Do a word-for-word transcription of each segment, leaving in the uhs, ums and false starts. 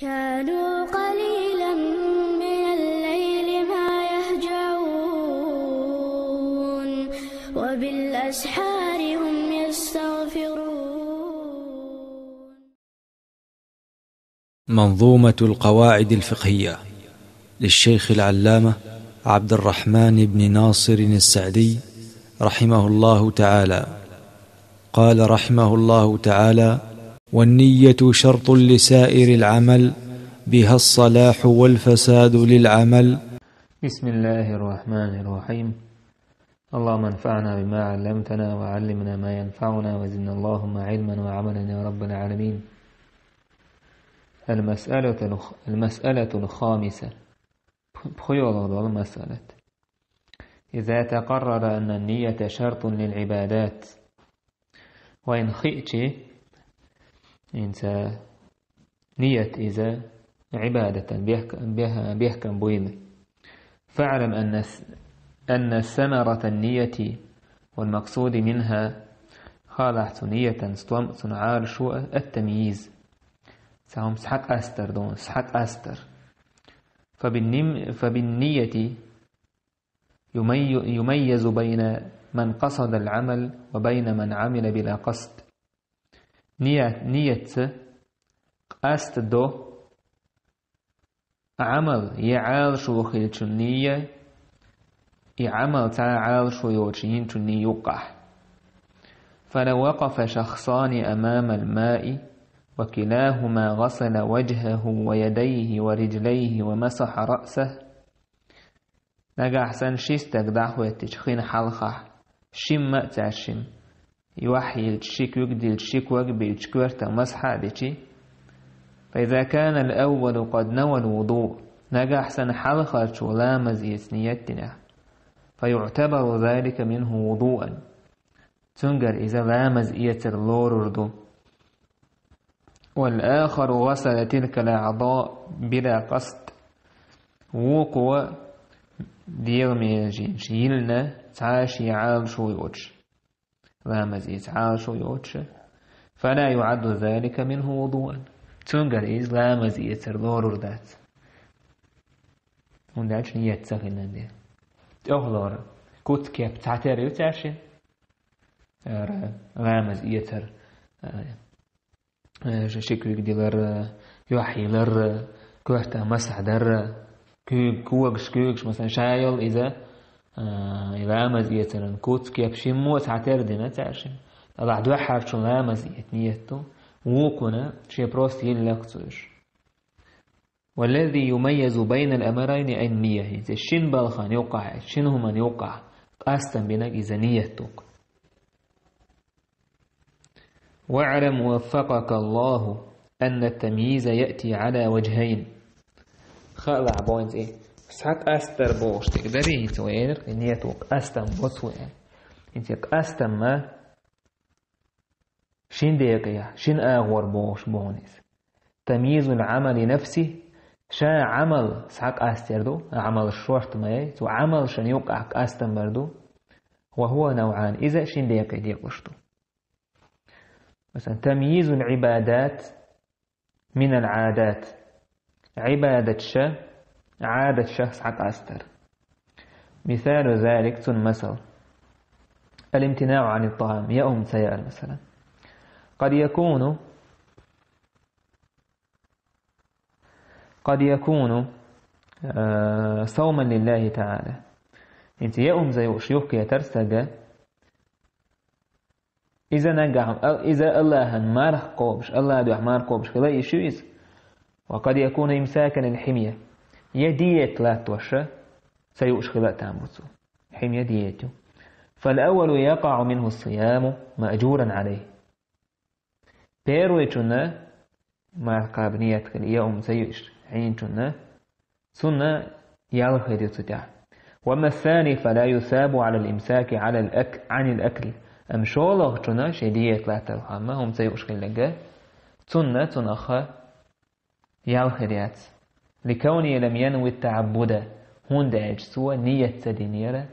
كانوا قليلا من الليل ما يهجعون، وبالأسحار هم يستغفرون. منظومة القواعد الفقهية للشيخ العلامة عبد الرحمن بن ناصر السعدي رحمه الله تعالى. قال رحمه الله تعالى: والنية شرط لسائر العمل، بها الصلاح والفساد للعمل. بسم الله الرحمن الرحيم. اللهم انفعنا بما علمتنا وعلمنا ما ينفعنا وزدنا اللهم علما وعملا يا رب العالمين. المسألة الخ-، المسألة الخامسة. Пхуёлгъа дола масъалат. إذا تقرر أن النية شرط للعبادات. Вайна хиъча, хӀинца ният иза Ӏибадатан бехк-, бех-, бехкам буйла. فاعلم أن الس-، أن ثمرة النية والمقصود منها, хала цу ниятан стом, цун Ӏалашо а, التمييز. Цхьа хӀума схьакъастар ду, схьакъастар. فبالنم-، فبالنية يمي-، يميز بين من قصد العمل وبين من عمل بلا قصد. Ният, ниятца къаст до Ӏамал е Ӏалашо хилчун ния, и Ӏамал цхьа Ӏалашо йоцуш йинчун ния юккъахь. فلو وقف شخصان أمام الماء وكلاهما غسل وجهه ويديه ورجليه ومسح رأسه. Нагахь санна ши стаг дӀахӀоьттича хин хьалхахь, шимма а цаьршимма, юьхь йиллича, ши куьг диллича, ши ког биллича, коьртах масхьа а дича, فإذا كان الأول قد نوى الوضوء, нагахь санна хьалхарчо ламаз эца ният динехь, فيعتبر ذلك منه وضوءا. Цуьнгара иза ламаз эцар лорур ду. والآخر غسل تلك الأعضاء بلا قصد. Вукхо дегӀан меженаш йиллина цхьа а шен Ӏалашо йоцуш, ламаз эца Ӏалашо йоцуш, فلا يعد ذلك منه وضوءا. Цуьнгара иза ламаз эцар лорур дац. ХӀунда аьлча ният ца хилла дела. ТӀехула куц-кеп цхьатера ю цаьршинна, ара, ламаз эцар, а, э, ши куьг дилар, юьхь йиллар, коьртах масхьа дар, куьг, когаш, куьгаш, масалан, ша йолу иза, а, и ламаз эцаран куц-кеп шиммо а цхьатера дина цаьршимма. Аллахь дуьххьарчун ламаз эца ният ду, вукхунна шен просто йиллина ца уьш. والذي يميز بين الأمرين النية. ХӀинца шина балхана юккъахь, шина хӀуманна юккъахь къастам бинарг иза ният ду-кх. واعلم وفقك الله أن التمييز يأتي على وجهين. Хаалахь боху хӀинца и схьакъастар бохуш дерг дарий, хӀинца вай элира, и ният ду-кх, къастам боцу аьлла. ХӀинца и къастам ма шин декъехь, шин агӀор бохуш бу хьуна иза. تمييز العمل نفسه, ша Ӏамал схьакъастор ду, Ӏамал шорта ма яй, цу Ӏамалшна юккъахь къастам бар ду. وهو نوعان, иза шин декъе декъалуш ду. Масалан, تمييز العبادات من العادات. Ӏибадаташ Ӏадаташах схьакъастар. مثال ذلك, цунна масал. الامتناع عن الطعام, яа хӀума ца яар, масалан. قد يكون، قد يكون, а, صوما لله تعالى. ХӀинца яа хӀума ца юуш юхкетар стага, иза нагахь, ал-, иза Аллахьан марха кхобуш, Аллахьан дуьхьа марха кхобуш хила йиш ю иза. وقد يكون إمساكا للحمية. Я диета латтош ца юуш хила а там бу цо. Хьимья диета ю. فالأول يقع منه الصيام مأجورا عليه. Первыйчунна, марха кхаба ният хила, яа хӀума ца юуш Ӏийначунна, цунна ял хир ю цу тӀехь. وأما الثاني فلا يثاب على الإمساك على الأك-، عن الأكل. Амма шолгӀачунна, шен диета латтархьама, хӀума ца юуш хилларга, цунна, цунах ял хир яц. لكونه لم ينو التعبد. ХӀунда аьлча цо ният ца динера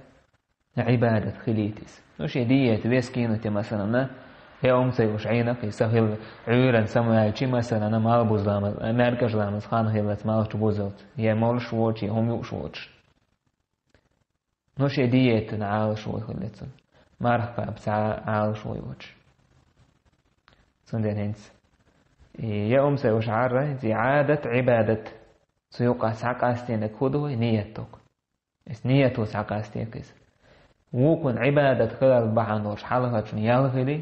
Ӏибадат хилийта иза. Ну, шен диета вес кийна те, масалана, Я умсай уш Ӏийна кхийса хилла, Ӏуьйранна самаваьлчи, масалана, малбуза ламаз, маьркӀажа ламаз хан хиллац, малх чу бузалц, я молуш воцуш, я хӀума юуш воцуш. Ну, шен диетана Ӏалаш вуй хилла цунна. Марха кхаба ца Ӏалаш вуй воцуш. Цундела хӀинца. И я умсай уш Ӏарра, хӀинца и Ӏадат, Ӏибадат. Цу юкъа схьакъастийнарг хӀун ду вай? Ният ду-кх. Эс ният ву схьакъастийна кхийса. Вукхунна Ӏибадат хилар бахьана долуш хьалхарчун ял хили,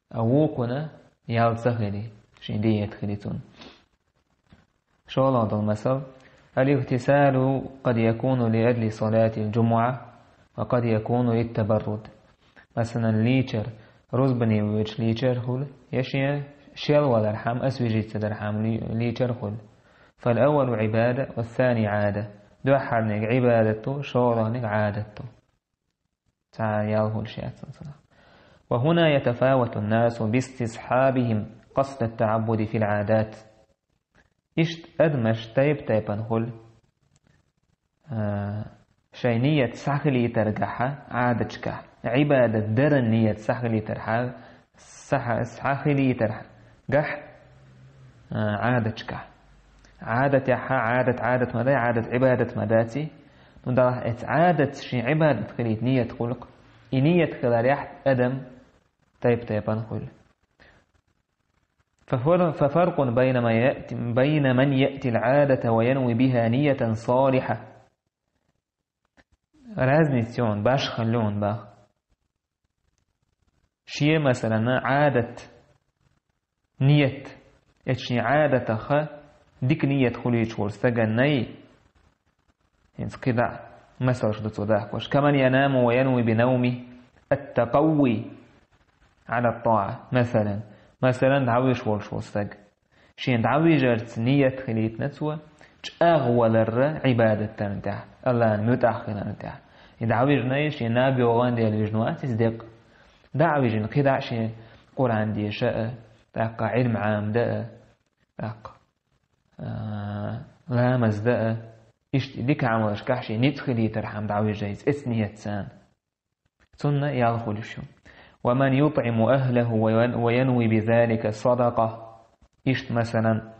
а вукхунна ял ца хили, шен диет хили цунна. ШолгӀа долу масал. الاغتسال قد يكون لأجل صلاة الجمعة، وقد يكون للتبرد. Масалан, лийчар, рузбане воьдуш лийчар хуьлу, я шен шел валархьама, освежиться дархьама ли-, лийчар хуьлу. فالأول عبادة والثاني عادة. Дуьххьарниг Ӏибадат ду, шолгӀаниг Ӏадат ду. Цхьа ял хуьлуш яц цунах. وهنا يتفاوت الناس باستصحابهم قصد التعبد في العادات. Иштта адамаш тайп-тайпана хуьлу, а, шайн ният схьахилийтаргахьа Ӏадаташкахь, Ӏибадат даран ният схьахилийтархьа, схьа-, схьахилийтаргахь, а, Ӏадаташкахь. Ӏадатехьа, Ӏадат Ӏадат ма дай, Ӏадат Ӏибадат ма даций. Ну, далахь эца Ӏадатца шен Ӏибадат хилийта ният хуьлу-кх. И ният хиларехь адам тайп-тайпана хуьлу. ففر-، ففرق بين من يأتي، بين من يأتي العادة وينوي بها نية صالحة. Разница ю хьуна, башхалла ю хьуна боху. Шен, масалана, Ӏадат, ният, эцу шен Ӏадатаха дика ният хуьлуьйтуш волу стаганна, хӀинца кхидӀа масалш ду цо дахкош. كمن ينام وينوي بنومه التقوي على الطاعة. Масалан, масалан, дӀавуьжуш волуш волу стаг. Шен дӀавижарца ният хилийтина цо, чӀагӀваларра Ӏибадат дарна тӀехь, Аллахьан муьтӀахь хиларна тӀехь. И дӀавижина, и шен наб йогӀан дела вижна вац иза декъ. ДӀа а вижина, кхидӀа а шен Къуръан деша а, тӀаккха Ӏилма Ӏамда а, тӀаккха, а, ламаз да а, иштта дика Ӏамалашкахь шен ницкъ хилийтархьама дӀавижа иза, эцу ниятца. Цунна ял хуьлуш ю. ومن يطعم أهله وين-، وينوي بذلك صدقة. Иштта, масалан,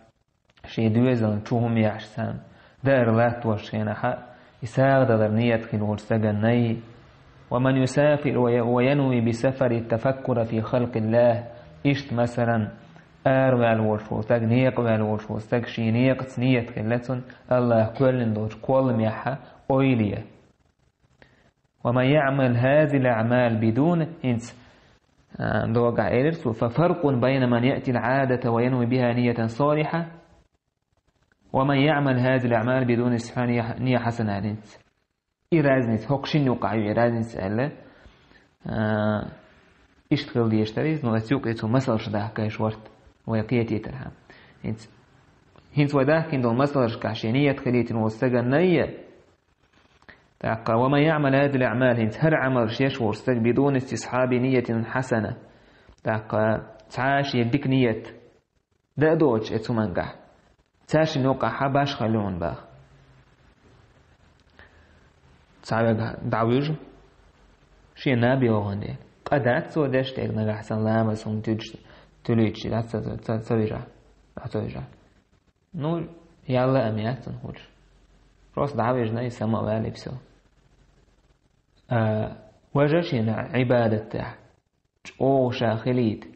шен доьзална чу хӀума еш царна, даар латтош хенахьа, и сагӀа далар ният хилла волчу стаганна. ومن يسافر وي-، وينوي بسفره التفكر في خلق الله. Иштта, масалан, араваьлла волуш волу стаг, некъа ваьлла волуш волу стаг, шен некъаца ният хилла цунна, Аллаха кхоьллина долчу кхолламехьа ойла ян. ومن يعمل هذه الأعمال بدون، хӀинца, а, догахь элира цо, ففرق بين من يأتي العادة وينوي بها نية صالحة، ومن يعمل هذه الأعمال بدون استصحاب نية حسنة، хӀинца. И разница, хӀокху шина юкъахь ю и разница аьлла, а, иштта хила дезаш дара иза, но аса юкъе цо масалш дахкийш варт, вай кхетийтархьама. ХӀинца, хӀинца вай дахкийна долу масалшкахь шен ният хилийтина волу стаганна, тӀаккха, ومن يعمل هذه الأعمال، хӀинца хӀара Ӏамалш еш волу стаг, بدون استصحاب نية حسنة. ТӀаккха, цхьа а шен дика ният дан а доцуш эцу хӀумангахь, цаьршинна юкъахь башхалла ю хьуна боху. Цхьаверг дӀавуьжу, шен наб йогӀан дела. Къа дац цо деш, дерг нагахь санна ламаз хӀума туьдуш, туьлуьйтуш, дац ца, ца, ца вижа, ца вижа. Ну, ял а ма яц цунна хуьлуш. Просто дӀавижина и сама а ваьлла, и всё. А, важа шена Ӏибадат тӀехь чӀогӀа ша хилийта,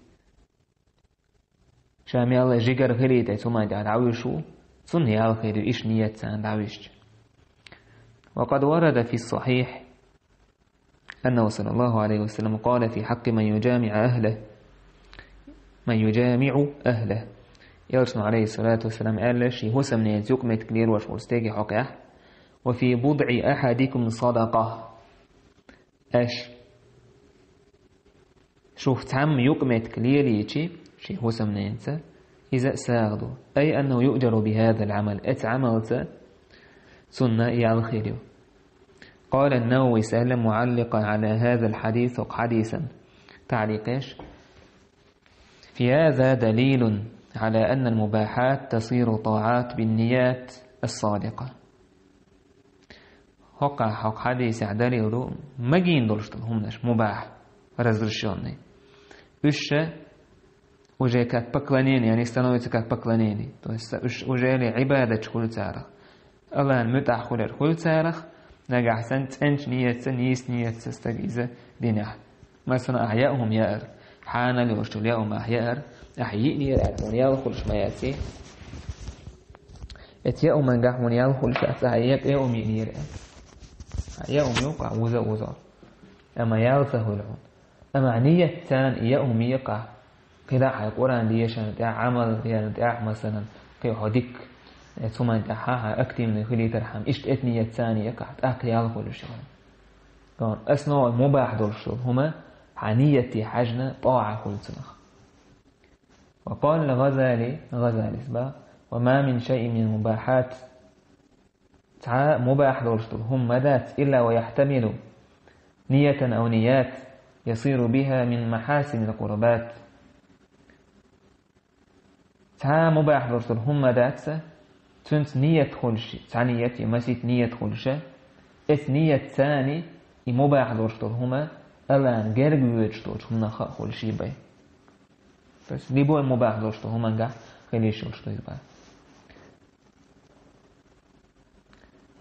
ша мел жигара хилийта, эцу хӀуманна тӀехь дӀавуьжуш ву, цунна ял хир ю, иштта ниятца дӀавижча. وقد ورد في الصحيح أنه صلى الله عليه وسلم قال في حق من يجامع أهله، من يجامع أهله. Элчано, عليه الصلاة والسلام, аьлла, шен хӀусамненца юкъаметтиг лелош волу стеган хьокъехь: وفي بضع أحدكم صدقة. Аша шух цхьамма юкъаметтиг лелийчи, шен хӀусамненца, иза а сагӀа ду. أي أنه يؤجر بهذا العمل. Эцу Ӏамалца цунна ял хир ю. قال النووي, سهل, معلقا على هذا الحديث, хӀокху хьадисан таъликъ еш: في هذا دليل على أن المباحات تصير طاعات بالنيات الصادقة. ХӀокху, хӀокху хьадисехь далил ду, магийна долуш долу хӀуманаш, мубахь, разрешённый. Уьш ша Уже как поклонение, они становятся как поклонение. То есть уж, уже ли Ӏибадатчу хуьлу царах. Аллахьан муьтӀахь хуьлур хуьлу царах, нагахь санна цӀеначу ниятца, нийса ниятца стаг иза динехь. Масала, ахь яа хӀума яар, хьанал йолуш долу яа хӀума ахь яар, ахь йиънера аьлла, хьуна ял хуьлуш ма яций. Эцу яа хӀумангахь хьуна ял хуьлуш яц, ахь яа хӀума йиънера аьлла. Яа хӀума юкъахь вуза а вузо. Амма ял ца хуьлу хьуна. Амма ният царна и яа хӀума екъахь, кхидӀа хьайн Къуръан дешарна тӀехь, Ӏамал ярна тӀехь, масалан, кхин хьо дикка, э, цу хӀуманна тӀехь хьан активный хилийтархьама, иштта эта ният царна екъахь, тӀаккха ял хуьлуш ю хьуна. Кхин основа мубахь долуш долу хӀума, хьан нияте хьаьжна, тӀаӀа хуьлу цунах. وقال الغزالي، ГӀазалис боху: وما من شيء من المباحات. Цхьа а мубахь долуш долу хӀума ма дац, إلا ويحتمل نية أو نيات يصير بها من محاسن القربات. Цхьа а мубахь долуш долу хӀума ма дац, цуьнца ният хуьлуш, цхьа ният я масийтта ният хуьлуш, эцу ният царна и мубахь долуш долу хӀума Аллахьна герга воьдуш долчу хӀуманах а хуьлуш ю бай. То есть любой мубахь долуш долу хӀумангахь хила йиш йолуш ду иза бан.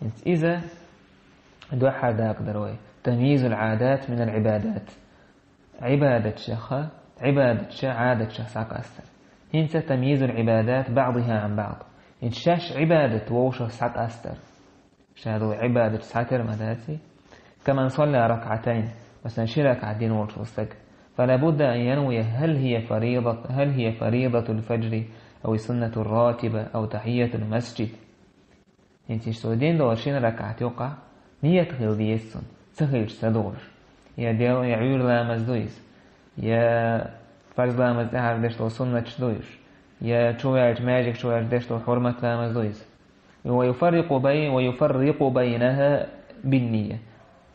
ХӀинца иза дуьххьара дакъа дара вай. تمييز العادات من العبادات. Ӏибадатчех, Ӏибадатчех, Ӏадатчех схьакъастар. ХӀинца تمييز العبادات بعضها عن بعض. ХӀинца шаьш Ӏибадат вовшах схьакъастар. Ша долу Ӏибадат схьатера ма даций. كمن صلى ركعتين. Масалан, ши ракаӀат дина волчу стаг. فلا بد أن ينوي هل هي فريضة، هل هي فريضة الفجر أو السنة الراتبة أو تحية المسجد. ХӀинца иштта цо дина долу шина ракаӀат юкъахь ният хила деза цунна, ца хилча ца догӀуш. Я дел, я Ӏуьйра ламаз ду иза, я фарз ламаз тӀаьхьара деш долу суннаташ ду уьш, я чуваьлча, маьждиг чуваьлча деш долу хьурмат ламаз ду иза. ويفرق بين، ويفرق بينها بالنية.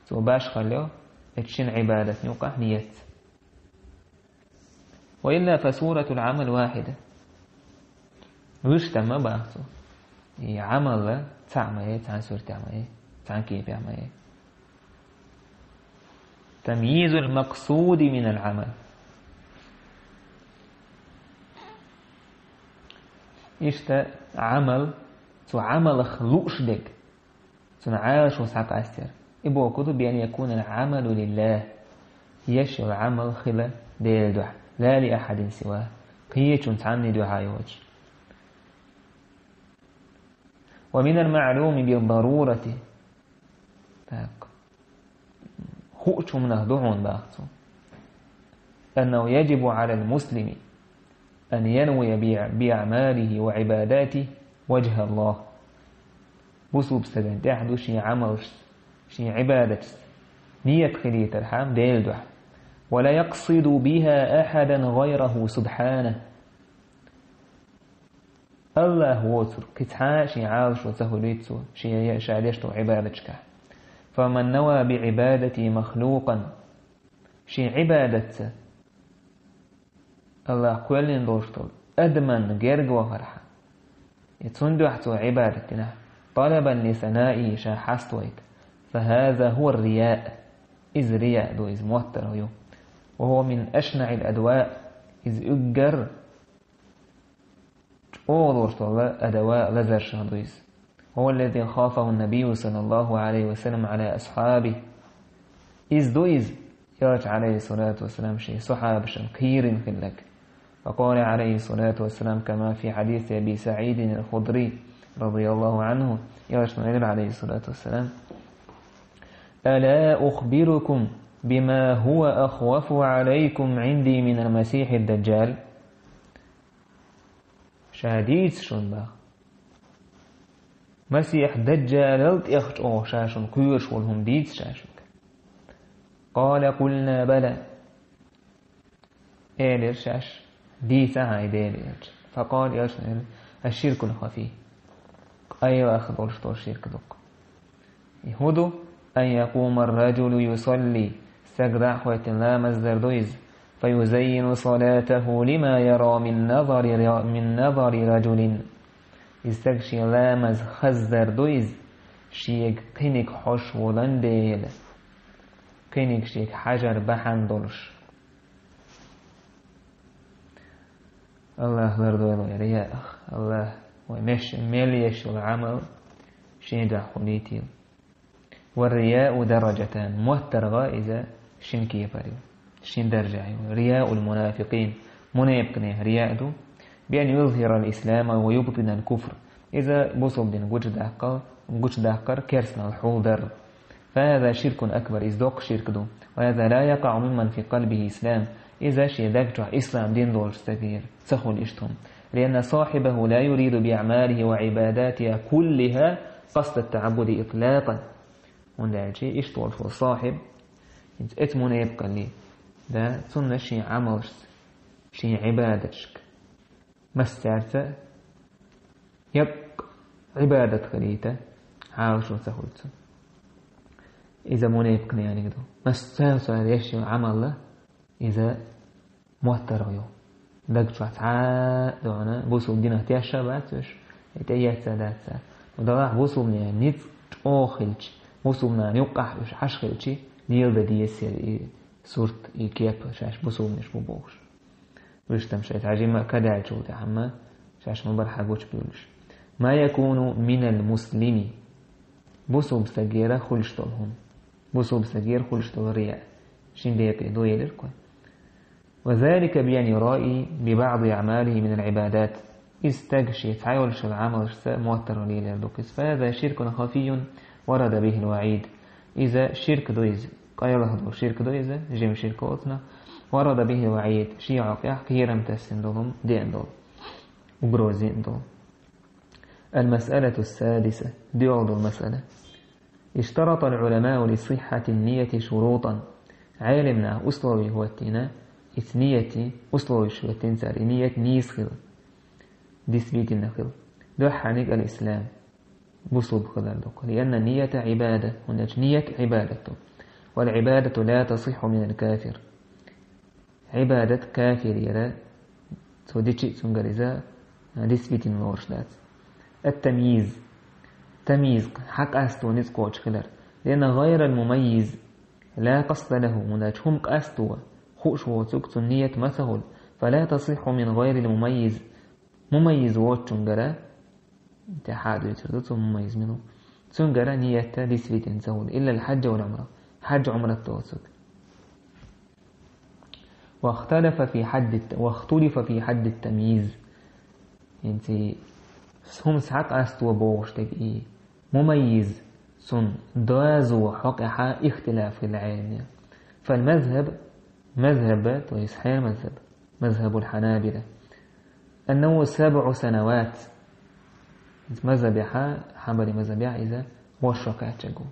Цо башхалла йо эцу шина Ӏибадатна юкъахь ниятца. وإلا فصورة العمل واحدة. Вуьш тан ма баха цо. И Ӏамал цхьаъ ма ю, цхьана суьртехь ма ю, цхьана кепехь ма ю. تمييز المقصود من العمل. Иштта Ӏамал, цу Ӏамалах лууш дерг. Цуьнан Ӏалашо схьакъастера. И бохург ду, بأن يكون العمل لله. Еш йолу Ӏамал хила Делан дуьхьа. لا لأحد سواه. Кхечун цхьанна дуьхьа йоцуш. ومن المعلوم بالضرورة. Так. Хуучу хӀуманах ду хьуна баха цо. أنه يجب على المسلم أن ينوي بأعماله وعباداته وجه الله. Бусулба стагана тӀехь ду шен Ӏамалшца, шен Ӏибадатшца ният хилийтархьама Делан дуьхьа. ولا يقصد بها أحدا غيره سبحانه. Аллах воцург кхин цхьа а шен Ӏалашо ца хуьлуьйту цо, шен ша деш долу Ӏибадаташкахь. فمن نوى بعبادته مخلوقا. Шен Ӏибадатца Аллах кхоьллина долуш долу адаман герга вахархьама, я цунна дуьхьа цо Ӏибадат динехь, طلبا لثنائه, ша хьаставайта, فهذا هو الرياء. Иза рияъ ду, иза моттаргӀа ю. وهو من أشنع الأدواء. Иза уггар чӀогӀа лоруш долу адава лазаршах ду иза. هو الذي خافه النبي صلى الله عليه وسلم على أصحابه. Иза ду иза, Элча, عليه الصلاة والسلام, шен сахьабашна кхерина хилларг. فقال عليه الصلاة والسلام كما في حديث أبي سعيد الخدري رضي الله عنه, Элчано элира, عليه الصلاة والسلام: ألا أخبركم بما هو أخوف عليكم عندي من المسيح الدجال؟ Ша дийца шуна баха. Масех Даджалал тӀех чӀогӀа ша шуна кхоьруш волу хӀума дийца ша шуьга. قال: قلنا: بلى. Элира шаьш, дийца хьайн Дела элча. فقال, элчано элира: الشرك الخفي. Къайлаха долуш долу ширк ду-кх. И хӀун ду? أن يقوم الرجل يصلي, стаг дӀа а хӀоьттина ламаз дар ду иза, فيزين صلاته لما يرى من نظر ر-، من نظر رجل. Иза стаг шен ламаз хаздар ду иза, шега кхиниг хьош волан дела, кхиниг шега хьажар бахьана долуш. Аллах лардойла вай рияах. Аллах вай меш-, мел еш йола Ӏамал шен дуьхьа хуьлийтийла. والرياء درجتان. МоттаргӀа иза шин кепара ю, шин даржехь ю. رياء المنافقين. Мунепикъан рияъ ду. بأن يظهر الإسلام ويبطن الكفر. Иза бусалба дин гучадаккхал-, гучадаккхар, керстанал хьулдар. فهذا شرك أكبر. Иза доккха ширк ду. وهذا لا يقع ممن في قلبه إسلام. Иза шен даг чохь ислам дин долчу стагера ца хуьлу иштта хӀума. لأن صاحبه لا يريد بأعماله وعباداتها كلها قصد التعبد إطلاقا. ХӀунда аьлча иштта волчу сахьиб, хӀинца эца мунепикъаллий, да, цунна шен Ӏамалшца, шен Ӏибадатшка массаьрца яккха Ӏибадат хилийта, хьалашо ца хуьлу цунна. Иза мунепикъаниг ду. Массаьрца еш йолу Ӏамалла иза моттаргӀа ю. Даг чохь цхьа а дуьхьал бусалба динах тешаш а бац уьш, и тӀеэцна а дац цара. Ма далахь бусалбанийн ницкъ чӀогӀа хилча, бусалбанийн юккъахь уьш Ӏаш хилча, леладан деза и сурт, и кеп шаьш бусалбанаш бу бохуш. Вуьш там шайн хьажимма а кадаьллачул тӀаьхьа-м шаьш ма-барра гучубуьйлуш. ما يكون من المسلم. Бусалба стагера хуьлуш долу хӀума. Бусалба стагера хуьлуш долу рияъ. Шин декъе ду елира кхуьй. وذلك بأن يرائي ببعض أعماله من العبادات. Иза стаг шен цхьайолчу Ӏамалшца моттаргӀа лелор ду-кх иза. فهذا شرك خفي ورد به الوعيد. Иза ширк ду иза. Къайлаха долу ширк ду иза, жима ширк воцург. ورد به الوعيد. Шен хьокъехь кхерам тасийна долу, деана долу. Угроза йина долу. المسألة السادسة. ДоьалгӀа долу масъала. اشترط العلماء لصحة النية شروطا. Ӏелам наха условия хӀоттийна, иза нияти условия хӀоттийна цара, и ният нийса хила, действительно хила. Дуьххьарниг الإسلام. Бусалба хилар ду-кх. لأن النية عبادة. ХӀунда аьлча ният Ӏибадат ду. والعبادة لا تصح من الكافر. Ӏибадат кафирера, цо дичи а цуьнгара иза, а, действительно лоруш дац. التمييز. Тамйиз, хьакъасто ницкъ кхочуш хилар. لأن غير المميز لا قصد له. ХӀунда аьлча хӀума къасто, хууш воцург, цуьнан ният ма ца хуьлу. فلا تصح من غير المميز. Мумаййиз воцучуьнгара, тӀаьхьа а дуьйцур ду цо мумаййиз мила ву. Цуьнгара ният действительно ца хуьлу. إلا الحج والعمرة. Хьаж, Ӏумрат доцург. واختلف في حد الت-، واختلف في حد التمييز. ХӀинца хӀума схьакъасто бохуш дерг и мумаййиз, цуьнан дозо хьокъехь ихтилаф хилла Ӏеламнехан. فالمذهب, мазхӀаб, то есть хьенан мазхӀаб, مذهب الحنابلة. أنه سبع سنوات. Мазхабехь, хьанбали мазхабехь иза ворхӀ шо кхаьчнарг ву.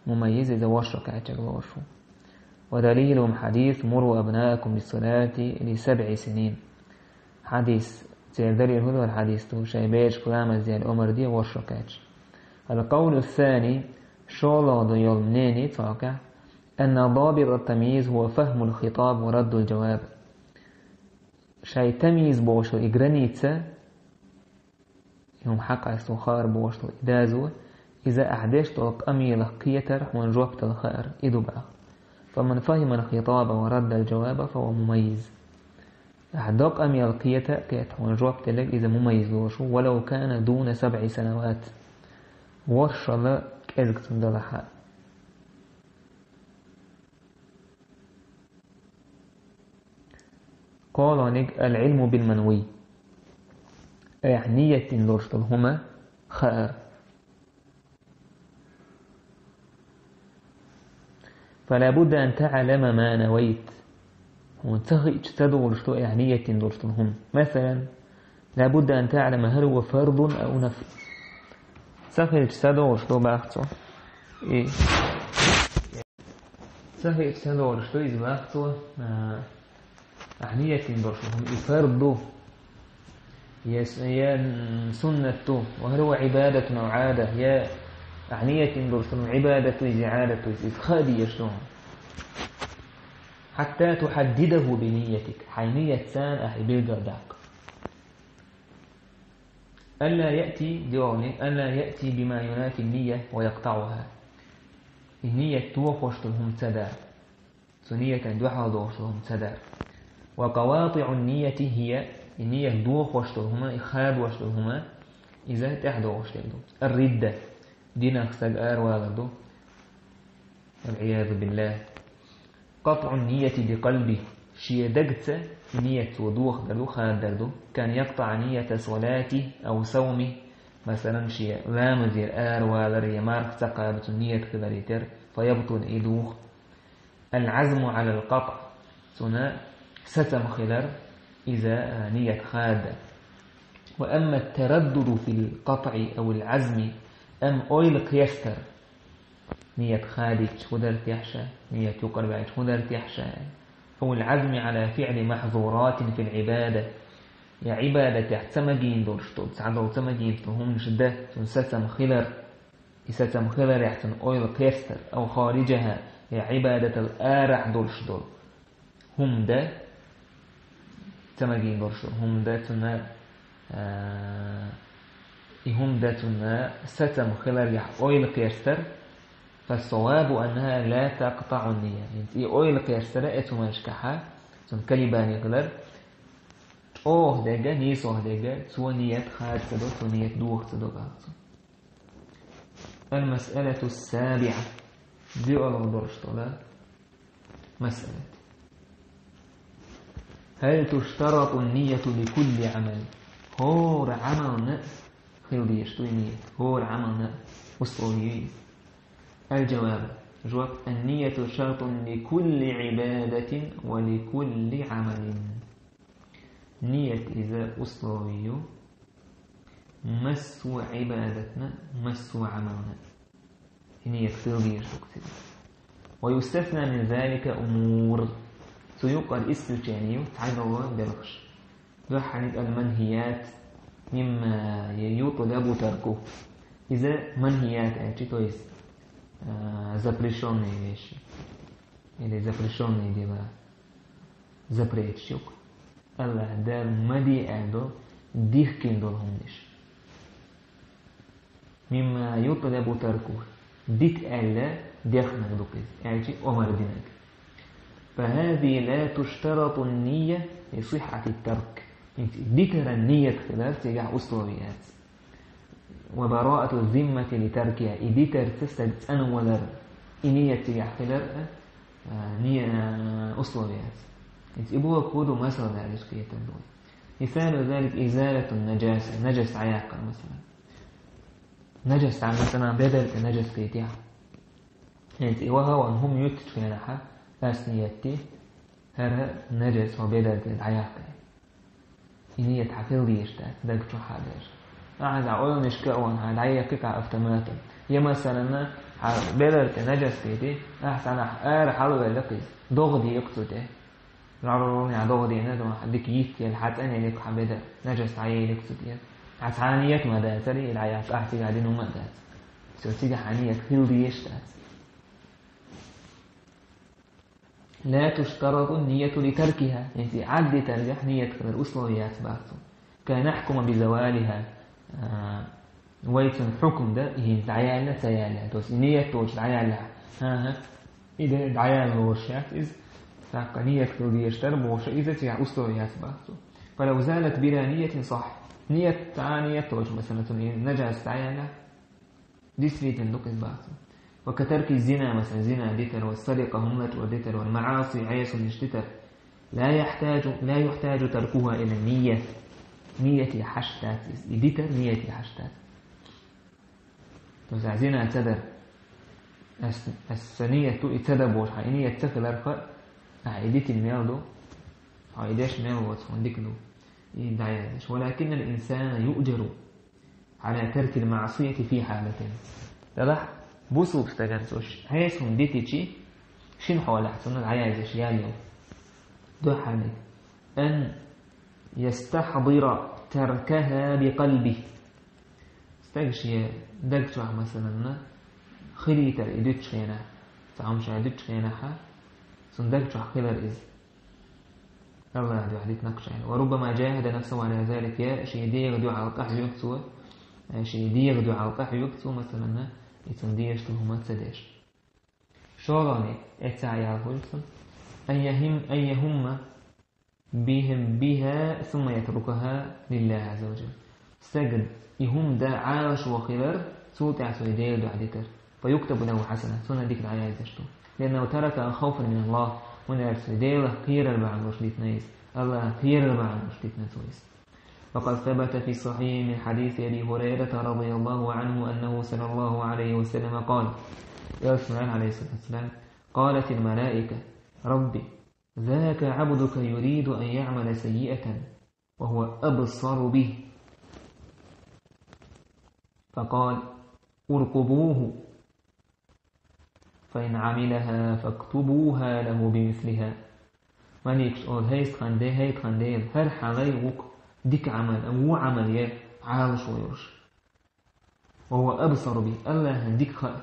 Мумаййиз иза ворхӀ шо кхаьчнарг лоруш ву. ودليلهم حديث مروا أبناءكم بالصلاة لسبع سنين. Хьадис, церан далил хӀун ду, хӀара хьадис ду, шайн берашка ламаз де аьлла омра де ворхӀ шо кхаьчна. القول الثاني, шолгӀа ду йолу мнение цу хьокъехь, أن ضابط التمييز هو فهم الخطاب ورد الجواب. Шайн тамйиз бохуш долу и граница, и хӀума хьакъасто хаар бохуш долу и доза, иза ахь деш долу къамелах кхетар, хьуна жоп дала хаар, и ду боху. فمن فهم الخطاب ورد الجواب فهو مميز. Ахь до къамел кхета а кхетта, хьуна жоп делларг иза мумаййиз лоруш ву, ولو كان دون سبع سنوات. ВорхӀ шо кӀезиг цуьнан далахь а. КхоалгӀаниг العلم بالمنوي. Айхьа ният дина долуш долу хӀума хаар. فلا بد أن تعلم ما نويت. Хьуна ца хиъча ца долуш ду айхьа ният дина долуш долу хӀума. Масала, لا بد أن تعلم هل هو فرض أو نفل. Ца хиъча ца долуш ду боху цо. И Ца хиъча ца долуш ду иза боху цо, а, ахь ният дина долуш ду хӀума, и фард ду, я с-, я, м, суннат ду, وهل هو عبادة أو عادة, я ахь ният дина долуш ду хӀума, Ӏибадат ду иза, я Ӏадат ду иза, иза хаа дезаш ду хьуна. حتى تحدده بنيتك, хьайн ниятца ахь и билгалдаккха. ألا يأتي, доьалгӀаниг, ألا يأتي بما ينافي النية ويقطعها. И ният тохош долу хӀума ца дар. Цу ниятан дуьхьал долуш долу хӀума ца дар. وقواطع النية هي И ният дохош долу хӀума, и хадош долу хӀума, иза тӀаьхьадогӀуш дерг ду. Ар-ридда, динах стаг аравалар ду. Вал-Ӏиязу биллахӀ. КъатӀу нияти бикъалби, шен дагца ният цо дохадар ду, хададар ду. Кан якътаӀа нията салати ав савми, масалан, шен ламазера аравалар я марха ца кхабар цуьнан ният хиларе терра, фа ябтул, и духу. Ал-Ӏазму Ӏалал къатӀ, цуьнан сацам хилар, иза, а, ният хада. Ва амма тараддуду фил къатӀи авил Ӏазми, амма ойла кхестар, ният хадийча хӀун дара техьа ша, ният юкъара ваьлча хӀун дара техьа ша, авил Ӏазми Ӏала фиӀли махьзуратин фил Ӏибада, я Ӏибадатехь ца магийна долуш долу, цхьадолу ца магийна долу хӀуманаш дан, цуьнан сацам хилар, и сацам хиларехь цуьнан ойла кхестар, ав хариджахӀа, я Ӏибадатал арахь долуш долу хӀума дан, ца магийна долуш долу хӀума дан цуьнан, а, и хӀума дан цуьнан сацам хиларехь ойла кхестар, фассавабу аннаха ла такътаӀу ния. ХӀинца и ойла кхестар а, эцу хӀуманашкахьа, цуьнан колебание хилар, чӀогӀа дерг а, нийсо дерг а, цо ният хада ца до, цо ният доха ца до боху цо. Ал-масъалату ссабиӀа. ДиъалгӀа долуш долу масъалат. Хьал туштарату ннийяту ликулли Ӏамал? ХӀора Ӏамална хила дезаш ду и ният. ХӀора Ӏамална условие ю иза. Ал-жаваб. Жоп: ан-нияту шартун ликулли Ӏибадатин ва ликулли Ӏамалин. Ният иза условие ю массо а Ӏибадатна, массо а Ӏамална. И ният хила дезаш ду цига. Ва юстасна мин залика умур. Цу юкъара исключение ю цхьайолу белхаш. Дуьххьарниг ал-манхият мимма ютлабу таркуху. Иза манхият аьлча, то есть, а, запрещённые вещи. Или запрещённые дела. Запреташ ю-кх. АллахӀ Дала ма де аьлла долу, дихкина долу хӀуманаш. Мимма ютлабу таркуху. Дита аьлла, дехнарг ду-кх иза, аьлча омра динарг. Фа хазихи ла туштарату ннийя ли сиххьати тарк. ХӀинца дитаран ният хилар цигахь условие яц. Ва бараату зиммати ли таркихӀа, и дитарца стаг цӀанвалар, и ният цигахь хилар а, а, ни-, а, условие яц. ХӀинца и бохург хӀун ду, масала далийча кхетар ду. Мисалу залика изалату ннажаса, нажас дӀаяккхар, масалан. Нажас дӀа, масалан, бедар тӀе нажас кхийтахь. ХӀинца и ваха ван хӀума юьттучу хенахьа, ас ният ди, хӀара нажас хьо бедар тӀе дӀаяккхи. И ният хьан хила дезаш дац, даг чохь а дерш. Ахьа иза ойланашка а ван, хьан дӀаеккхи-кх автоматом. Я, масалан, хьан бедар тӀе нажас кхийти, ахьа цхьанхьа ара хьалавелла-кх иза, догӀа дийкъ цу тӀе. ЖӀарраллин хьан догӀа дийна, хьан дика йиттелла, хьан цӀанъелла-кх хьан бедар, нажас дӀаелла-кх цу тӀе. Хьан цхьа а ният ма дацара, и дӀаяхьаш ахьа цигахь дина хӀума а дац. Всё, цигахь хьан ният хила дезаш дац. Ла туштарату ннийяту ли таркихӀа. ХӀинца и Ӏад дитаргахь ният хилар условие яц боху цо. Кан нахькума би завалихӀа. А, вай цунна хьукам дан, и хӀинца дӀаяьлла, ца яьлла. То есть и ният долчу дӀаяьлла. ХӀан-хӀа. И де дӀаяьлла лоруш яц иза. ТӀаккха ният хила дезаш дара бохуш, иза цигахь условие яц боху цо. Фалав залат била нийятин сахь. Ният, цхьа а ният долчу, масалан, цунна и нажас дӀаяьлла. Действительно, дукха иза бац. Ва катарки зина, масалан, зина дитар, ва сарикъа, хӀума лачкъор дитар, ва маӀаси, Ӏеса хӀуманаш дитар. Ла яхьтаджу, ла юхьтаджу таркухӀа иля нийя. Нияте хьашт дац иза. И дитар нияте хьашт дац. То есть, ахьа зина ца дар. Ас, ас сан ният ду и ца дан бохуш, хьан и ният ца хиларх а, ахьа и дитина мел ду, хьо и деш мел воцу, хьуна дика ду. И дӀаяздеш. Валакиннал инсана юъджару Ӏала таркил маӀсияти фи хьалатайн. Делахь бусулба стагана цо ш-, хьеса хӀума дитичи, шина хьолехь цунна дӀаяздеш ял ю. Дуьххьарниг. Ан ястахьдира таркахӀа бикъалбихӀ. Стаг шен даг чохь, масалан, хилийтар и дуьтучу хенахь, цхьа хӀума ша дуьтучу хенахьа, цунна даг чохь хилар иза. АллахӀан дуьхьа дитина кху шайна. Ва руббама джахьада нафсаху Ӏала залик, я шен дегӀан дуьхьал къахьоьгу цо, шен дегӀан дуьхьал къахьоьгу цо, масалан, и цунна дезаш долу хӀума ца деш. ШолгӀаниг, эццахь ял хуьлу цунна. Ан яхӀим-, ан яхӀумма, بهم بها ثم يتركها لله عز وجل. Стага и хӀума дан Ӏалашо хилар, цул тӀаьхьа цо и Дела дуьхьа дитар. فيكتب له حسنة, цунна дика дӀаяздеш ду. لأنه تركها خوفا من الله, хӀунда аьлча цо Делах кхерар бахьан долуш дитина иза. АллахӀах кхерар бахьан долуш дитина цо иза. وقد ثبت في الصحيح من حديث أبي هريرة رضي الله عنه أنه صلى الله عليه وسلم قال: Элчано аьлла, عليه الصلاة والسلام: قالت الملائكة: رب، ذاك عبدك يريد أن يعمل سيئة وهو أبصر به. فقال: ارقبوه، فإن عملها فاكتبوها له بمثلها. Маликаш олу: хӀай тхан Де-, хӀай тхан Дела, хӀара хьан лай ву-кх дика Ӏамал, вон Ӏамал ян Ӏалашо йолуш. وهو أبصر به, АллахӀана дика хаьа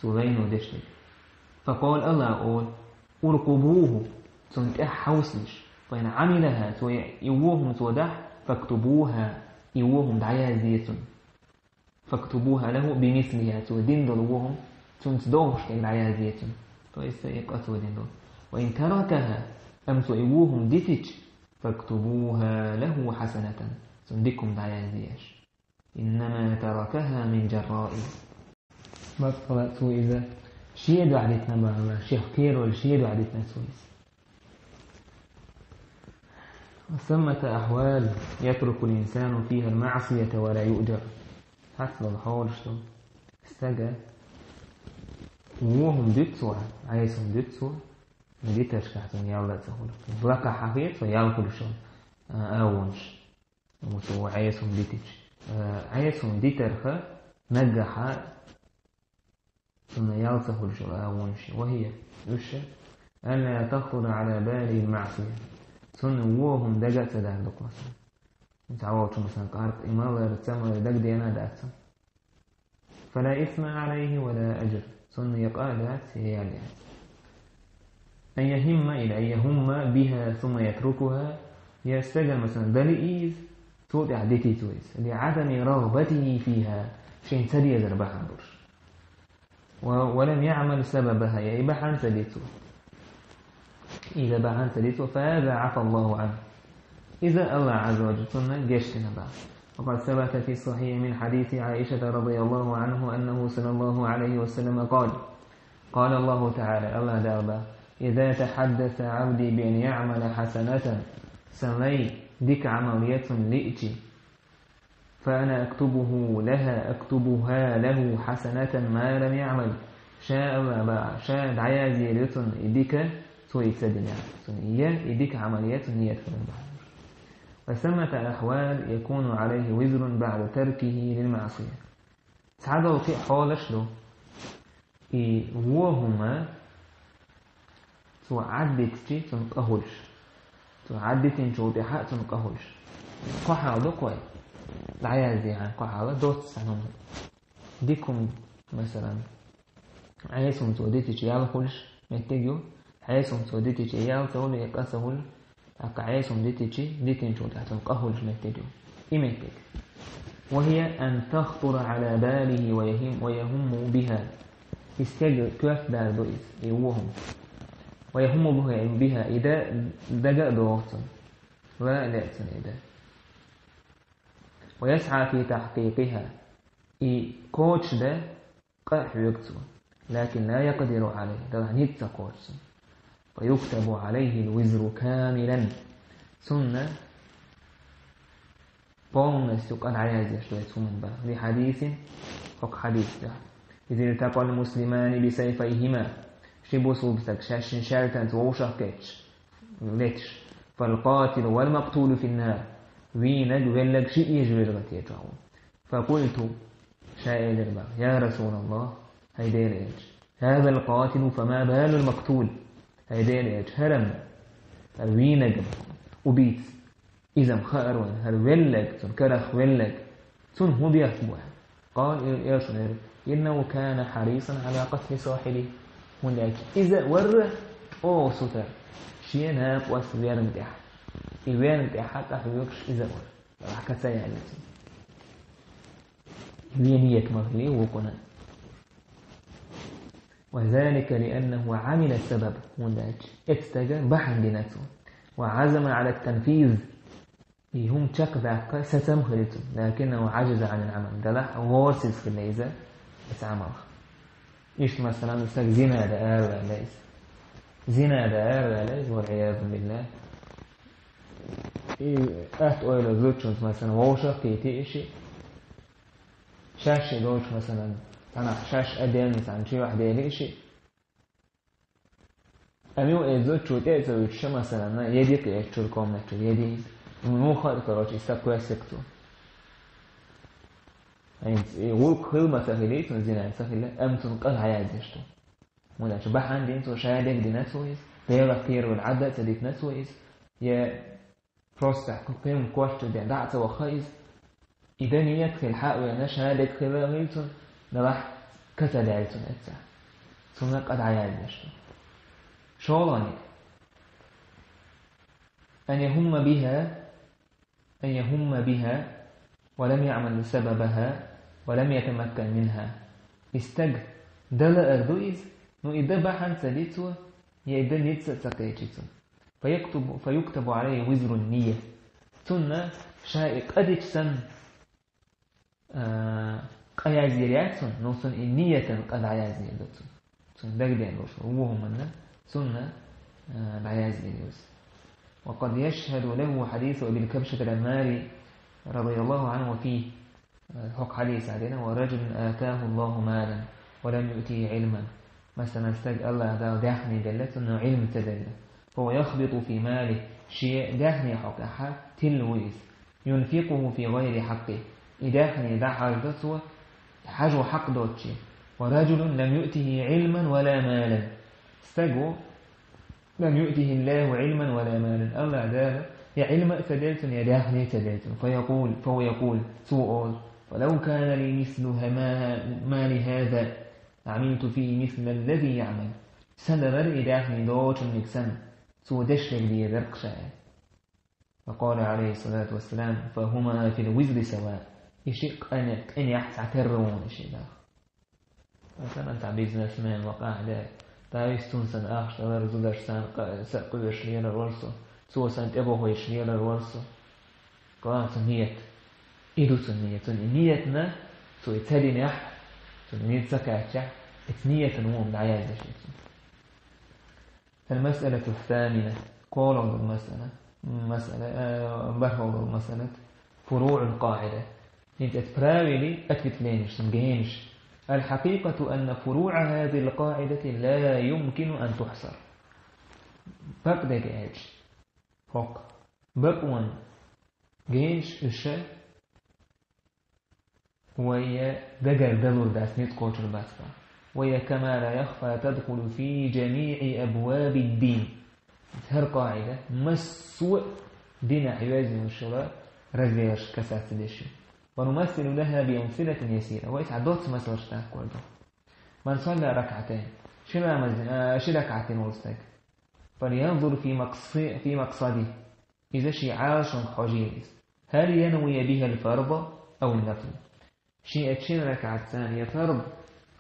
цу лайно деш дерг. فقال, АллахӀа олу: ارقبوه, цунна тӀаьхьа хьовсалаш. فإن عملها, цо и вон хӀума цо дахь, فاكتبوها, и вон хӀума дӀаязде цунна. فاكتبوها له بمثلها, цо дина долу вон хӀума цунца догӀуш дерг дӀаязде цунна. То есть, и къа цо дина долу. وإن تركها, амма цо и вон хӀума дитича, فاكتبوها له حسنة, цунна дика хӀума дӀаязде аша. إنما تركها من جرائه. Баккъала цо иза шен дуьхьа дитина бахьана, шех кхерол шен дуьхьа дитина цо иза. وثمة أحوال يترك الإنسان فيها المعصية ولا يؤجر. Хьац долу хьолаш ду. Стага вон хӀума дуьту цо, Ӏеса хӀума дуьту цо, дитаршкахь цунна ял дан ца хуьлу. Лакхахь хьахийра цо ял хуьлуш йолу, а, агӀонаш. Амма цо Ӏеса хӀума дитича, э, Ӏеса хӀума дитарх наггахьа цунна ял ца хуьлуш йолу агӀонаш. وهي, уьш, أن لا تخطر على باله المعصية. Цунна вон хӀума дага а ца даха ду-кх, масала. Цхьаволчу, масала, къаркъа и ма лара, ца ма лара дагадеана а дац цунна. فلا إثم عليه ولا أجر. Цунна я къа а дац, я ял яц. أن يهم, или أن يهم بها ثم يتركها, я стага, масала, дали иза, цул тӀаьхьа дитий цо иза. لعدم رغبته فيها, шен ца дезар бахьана долуш. و-, ولم يعمل سببها, я и бахьана ца ди цо. Иза бахьана ца ди цо, فهذا عفا الله عنه. Иза АллахӀ عز وجل цунна гечдина бах. وقد ثبت في الصحيح من حديث عائشة رضي الله عنه أنه صلى الله عليه وسلم قال: قال الله تعالى, АллахӀ Дала бах: إذا تحدث عبدي بأن يعمل حسنة, сан лай дика Ӏамал ян цунна лиъчи, فأنا أكتبه لها، أكتبها له حسنة ما لم يعمل. Ша, АллахӀ бах, ша дӀаяздийр ю цунна и дика, цо и ца динехь. Цунна и я, и дика Ӏамал ян цунна ният хилар бахьана. وثمة أحوال يكون عليه وزر بعد تركه للمعصية. Цхьадолу кхин а хьолаш ду. И вон хӀума цо Ӏаддитичи, цунна къа хуьлуш. Цо Ӏаддитинчул тӀаьхьа а цунна къа хуьлуш. Кхо хьал ду-кх вай. ДӀаяздехьа кхо хьал, доцца цхьана хӀума. Дика хӀума, масалан, Ӏеса хӀума цо дитичи ял хуьлуш меттиг ю. Ӏеса хӀума цо дитичи ял ца хуьлу, я къа ца хуьлу. ТӀаккха Ӏеса хӀума дитичи, дитинчул тӀаьхьа цунна къа хуьлуш меттиг ю. И меттиг. وهي أن تخطر على باله ويهم، ويهم بها. И стеган коьрта дар ду иза, и вон хӀума. ويهم بها، и да-, дага а догӀу цунна. Ла а леа цунна и да. ويسعى في تحقيقها. И кхочушдан къа а хьоьгу цо. لكن لا يقدر عليه. Делахь ницкъ ца кхочу цунна. فيكتب عليه الوزر كاملا. Цунна полностью къа дӀаяздеш ду оцу хӀуманна бах. لحديث, хӀокху хьадис тӀехь. إذا التقى المسلمان بسيفيهما. Ши бусулба стаг шаьшшинна шаьлтанца вовшах кхетча, леташ. فالقاتل والمقتول في النار. Вийнарг, велларг шиъ а жожагӀатехь чохь ву. فقلت, ша элира бах: يا رسول الله, хӀай Делан элча, هذا القاتل فما بال المقتول؟ ХӀай Делан элча, хӀара-м, хӀара вийнарг-м, убийца, иза-м хаьара вайна, хӀара велларг, цунна карах велларг, цунна хӀун деш бу аьлла? قال, элчано элира: إنه كان حريصا على قتل صاحبه. ХӀунда аьлча иза а вара чӀогӀа сутара шен накъост верна тӀехь. И верна тӀехь къа хьоьгуш иза а вара. Ахьа ца яьлла цунна. Вен ниет ма хили вукхунна. وذلك لأنه عمل السبب, хӀунда аьлча оцу стага бахьана дина цо. وعزم على التنفيذ. И хӀума чекхдаккха сацам хилла цун. لكنه عجز عن العمل. Делахь гӀорасиз хилла иза, оцу Ӏамалах. Иштта, масалан, стаг зина дан араваьлла иза. Зина дан араваьлла иза, والعياذ بالله. И атта ойла зудчуьнца, масалан, вовшах кхийти иши. Шаьш ши долчу, масалан, цхьанахь шаьш а денна, цхьана чу юьхь дели иши. Амма и зудчо тӀе а ца вуьтуш, масалан, еди кхиэш чуьра комнат чуьра, еди иза. Муха а, короче, и стаг кхоьссира цо. ХӀинца и гӀуллакх хилла ма ца хилий, цунна зина ца хилла, амма цунна къа дӀаяздеш ду. ХӀунда аьлча бахьана дина цо, ша дерг дина цо иза, Делах кхеравала Ӏадда а ца дитина цо иза, я просто кхин коччу ден дӀа а ца ваха иза. И дан ниет хилла хьа а веана, ша дерг хилла а хилла цунна, делахь ка ца даьлла цунна эццахь. Цунна къа дӀаяздеш ду. ШолгӀаниг. أن يهم بها، أن يهم بها، ولم يعمل سببها، ولم يتمكن منها. И стаг дан лаар ду иза, ну и дан бахьана ца ди цо, я и дан ницца а ца кхечи цунна. فيكتب، فيكتب عليه وزر النية. Цунна ша и къа дича санна, а, къа яздийр яц цунна, но цунна и ниятан къа дӀаяздийр ду цунна. Цунна дагадеана долуш ву хӀуманна, цунна, а, дӀаяздийр ю иза. وقد يشهد له حديث أبي الكبشة العماري رضي الله عنه وفيه. ХӀокху хьадисехь дина: ورجل آتاه الله مالا ولم يؤته علما. Масалан, стаг Аллах Дала даьхни делла, цунна Ӏилма ца делла. فهو يخبط في ماله, шен даьхни хьокъехь тилла ву иза. ينفقه في غير حقه. И даьхни дӀахьажадо цо, хьажо хьакъ доцучу. ورجل لم يؤته علما ولا مالا. Стаг ву, لم يؤته الله علما ولا مالا. Аллах Дала я Ӏилма а ца делла цунна, я даьхни а ца делла цунна. فيقول، فهو يقول, цо олу: فلو كان لي مثل هما-، مال هذا لعملت فيه مثل الذي يعمل. Сан далара и даьхни доцучунниг санна, цо деш дерг дезара-кх ша. فقال عليه الصلاة والسلام: فهما في الوزر سواء. И шиъ къина-, къинехь цхьатерра ву и шиъ нах. Масалан, цхьа бизнесмен вакъахь де, дайшка цунна санна ахча далар, зударшна санна къа-, са къоьшуш лелар вара со, цо санна тӀебохуьйтуш лелар вара со. Главное, цуьнан ният. И ду цуьнан ният. Цуьнан и ниятна, цо и ца динехь, цуьнан ният ца кхаьччехь, и цу ниятан вон дӀаяздеш ю цунна. المسألة الثامنة. КхоалгӀа долу масъала. Масъала, э, бархӀалгӀа долу масъалат. فروع القاعدة. ХӀинца оцу правилан ответвленеш, цуьнан генаш. الحقيقة أن فروع هذه القاعدة لا يمكن أن تحصر. Бакъдерг аьлча, хӀокху бакъонан генаш уьш вай дагардалур дац, ницкъ кхочур бац бан. وهي كما لا يخفى تدخل في جميع أبواب الدين. ХӀара къаӀида массо а динехь йоьзна йолу разделаш касаться деш ю. ونمثل لها بأمثلة يسيرة. Вай цхьа доцца масалш даккхар ду. من صلى ركعتين. Ши ламаз, а, ши ракаӀат дина волу стаг. فلينظر في مقص-، في مقصده. Иза шен Ӏалашонга хьожийла иза. هل ينوي بها الفرض أو النفل؟ Шен оцу шина ракаӀатца я фард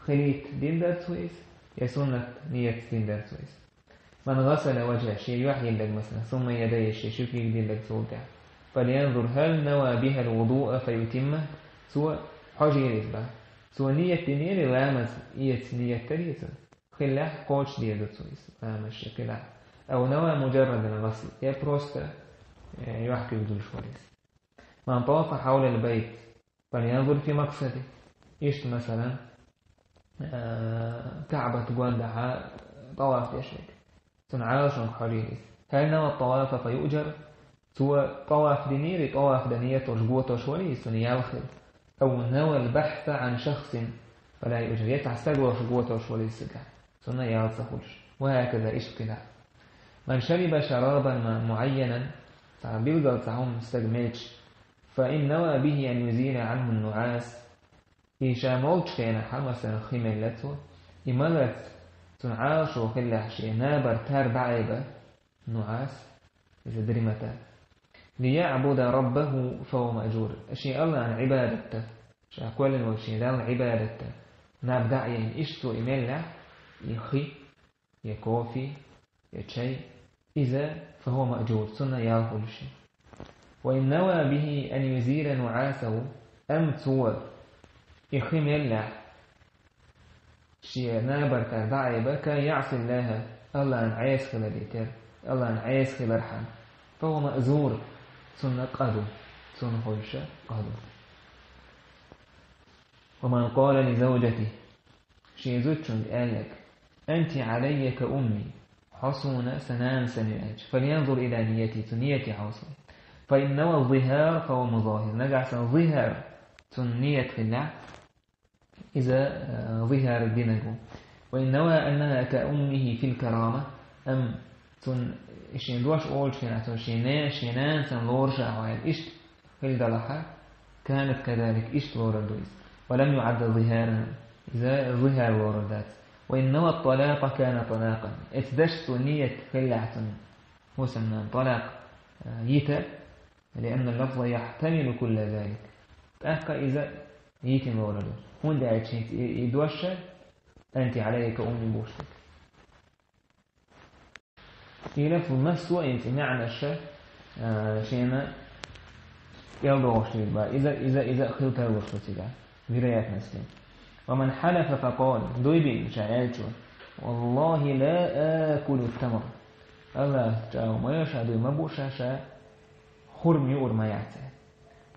хилийта дина дара цо иза, я суннат ниятца дина дара цо иза. من غسل وجهه, шен юьхь йилларг, масала, ثم يديه, шен ши куьйга дилларг цул тӀаьхьа. فلينظر هل نوى بها الوضوء فيتمه. Цо хьожийла иза бан. Цо ният динера ламаз эца ният дара иза. Хиллехь кхочушдийр ду цо иза, ламаз шен хиллехь. أو نوى مجرد الغسل, я просто, э, юьхь куьйга дуьллуш вара иза. من طاف حول البيت فلينظر في مقصده. Иштта, масала, э, КаӀбат гондахьа тӀаваф деш верг. Цуьнан Ӏалашонга хьожийла иза. هل نوى الطواف فيؤجر؟ Цо тӀаваф динера, тӀаваф дан ният долуш готош вара иза, цунна ял хилла. أو نوى البحث عن شخص فلا يؤجر. Я цхьа стаг лоруш готош вара иза цигахь, цунна ял ца хуьлуш. وهكذا, иштта кхидӀа. من شرب شرابا م-، معينا, цхьа билггал цхьа хӀума стаг мелча, فإن نوى به أن يزيل عنه النعاس. И ша молчу хенахь, масала, хи мелла цо, и малаца цуьнан Ӏалашо хиллехь шен набар тар дӀаайба, нуӀас, иза дримата. ليعبد ربه فهو مأجور. Шен Аллана Ӏибадат дан, ша кхоьллина волчу шен Далла Ӏибадат дан наб дӀа а яйна, иштта цо и меллехь, и хи, я кофе, я чай, иза, فهو مأجور, цунна ял хуьлуш ю. وإن نوى به أن يزيل نعاسه, амма цо и хи меллехь, шен набарта дӀаайба, كان يعصي الله, Аллахьан Ӏеса хиларе терра, Аллахьан Ӏеса хилархьама, فهو مأزور, цунна къа ду, цунна хуьлуш къа ду. ومن قال لزوجته, шен зудчуьнга аьлларг: أنت علي كأمي, хьо суна сан нана санна ю аьлча, فلينظر إلى نيته, цу нияте хьовсалахь. فإن نوى الظهار فهو مظاهر, нагахь санна зихӀар цунна ният хилахь, иза, э, зихӀар динарг ву. وإن نوى أنها كأمه في الكرامة, амма цунна шен дош олучу хенахь, цо шен не-, шен нана санна лоруш а хьо аьлла, иштта хила далахь а, كانت كذلك, иштта лорур ду иза. ولم يعد ظهارا, иза зихӀар лорур дац. وإن نوى الطلاق كان طلاقا. Эцу дашца ният хилахь цунна хӀусамнан талакъ, а, йита, لأن اللفظ يحتمل كل ذلك. ТӀаккха иза йитина лорур ду. ХӀунда аьлча хӀинца и, и дош а, أنت علي كأمي бохуш дерг. И лафз массо а хӀинца маьӀнаш, а, шена кӀелдохуш дийр бу. Иза, иза, иза а хила тарлуш ду цигахь. Вероятность. ومن حلف فقال, дуй бина ша аьлча: والله لا آكل التمر. Аллахьчу ма йо ша дуй, ма бу ша, ша хурма юур ма яц аьлла.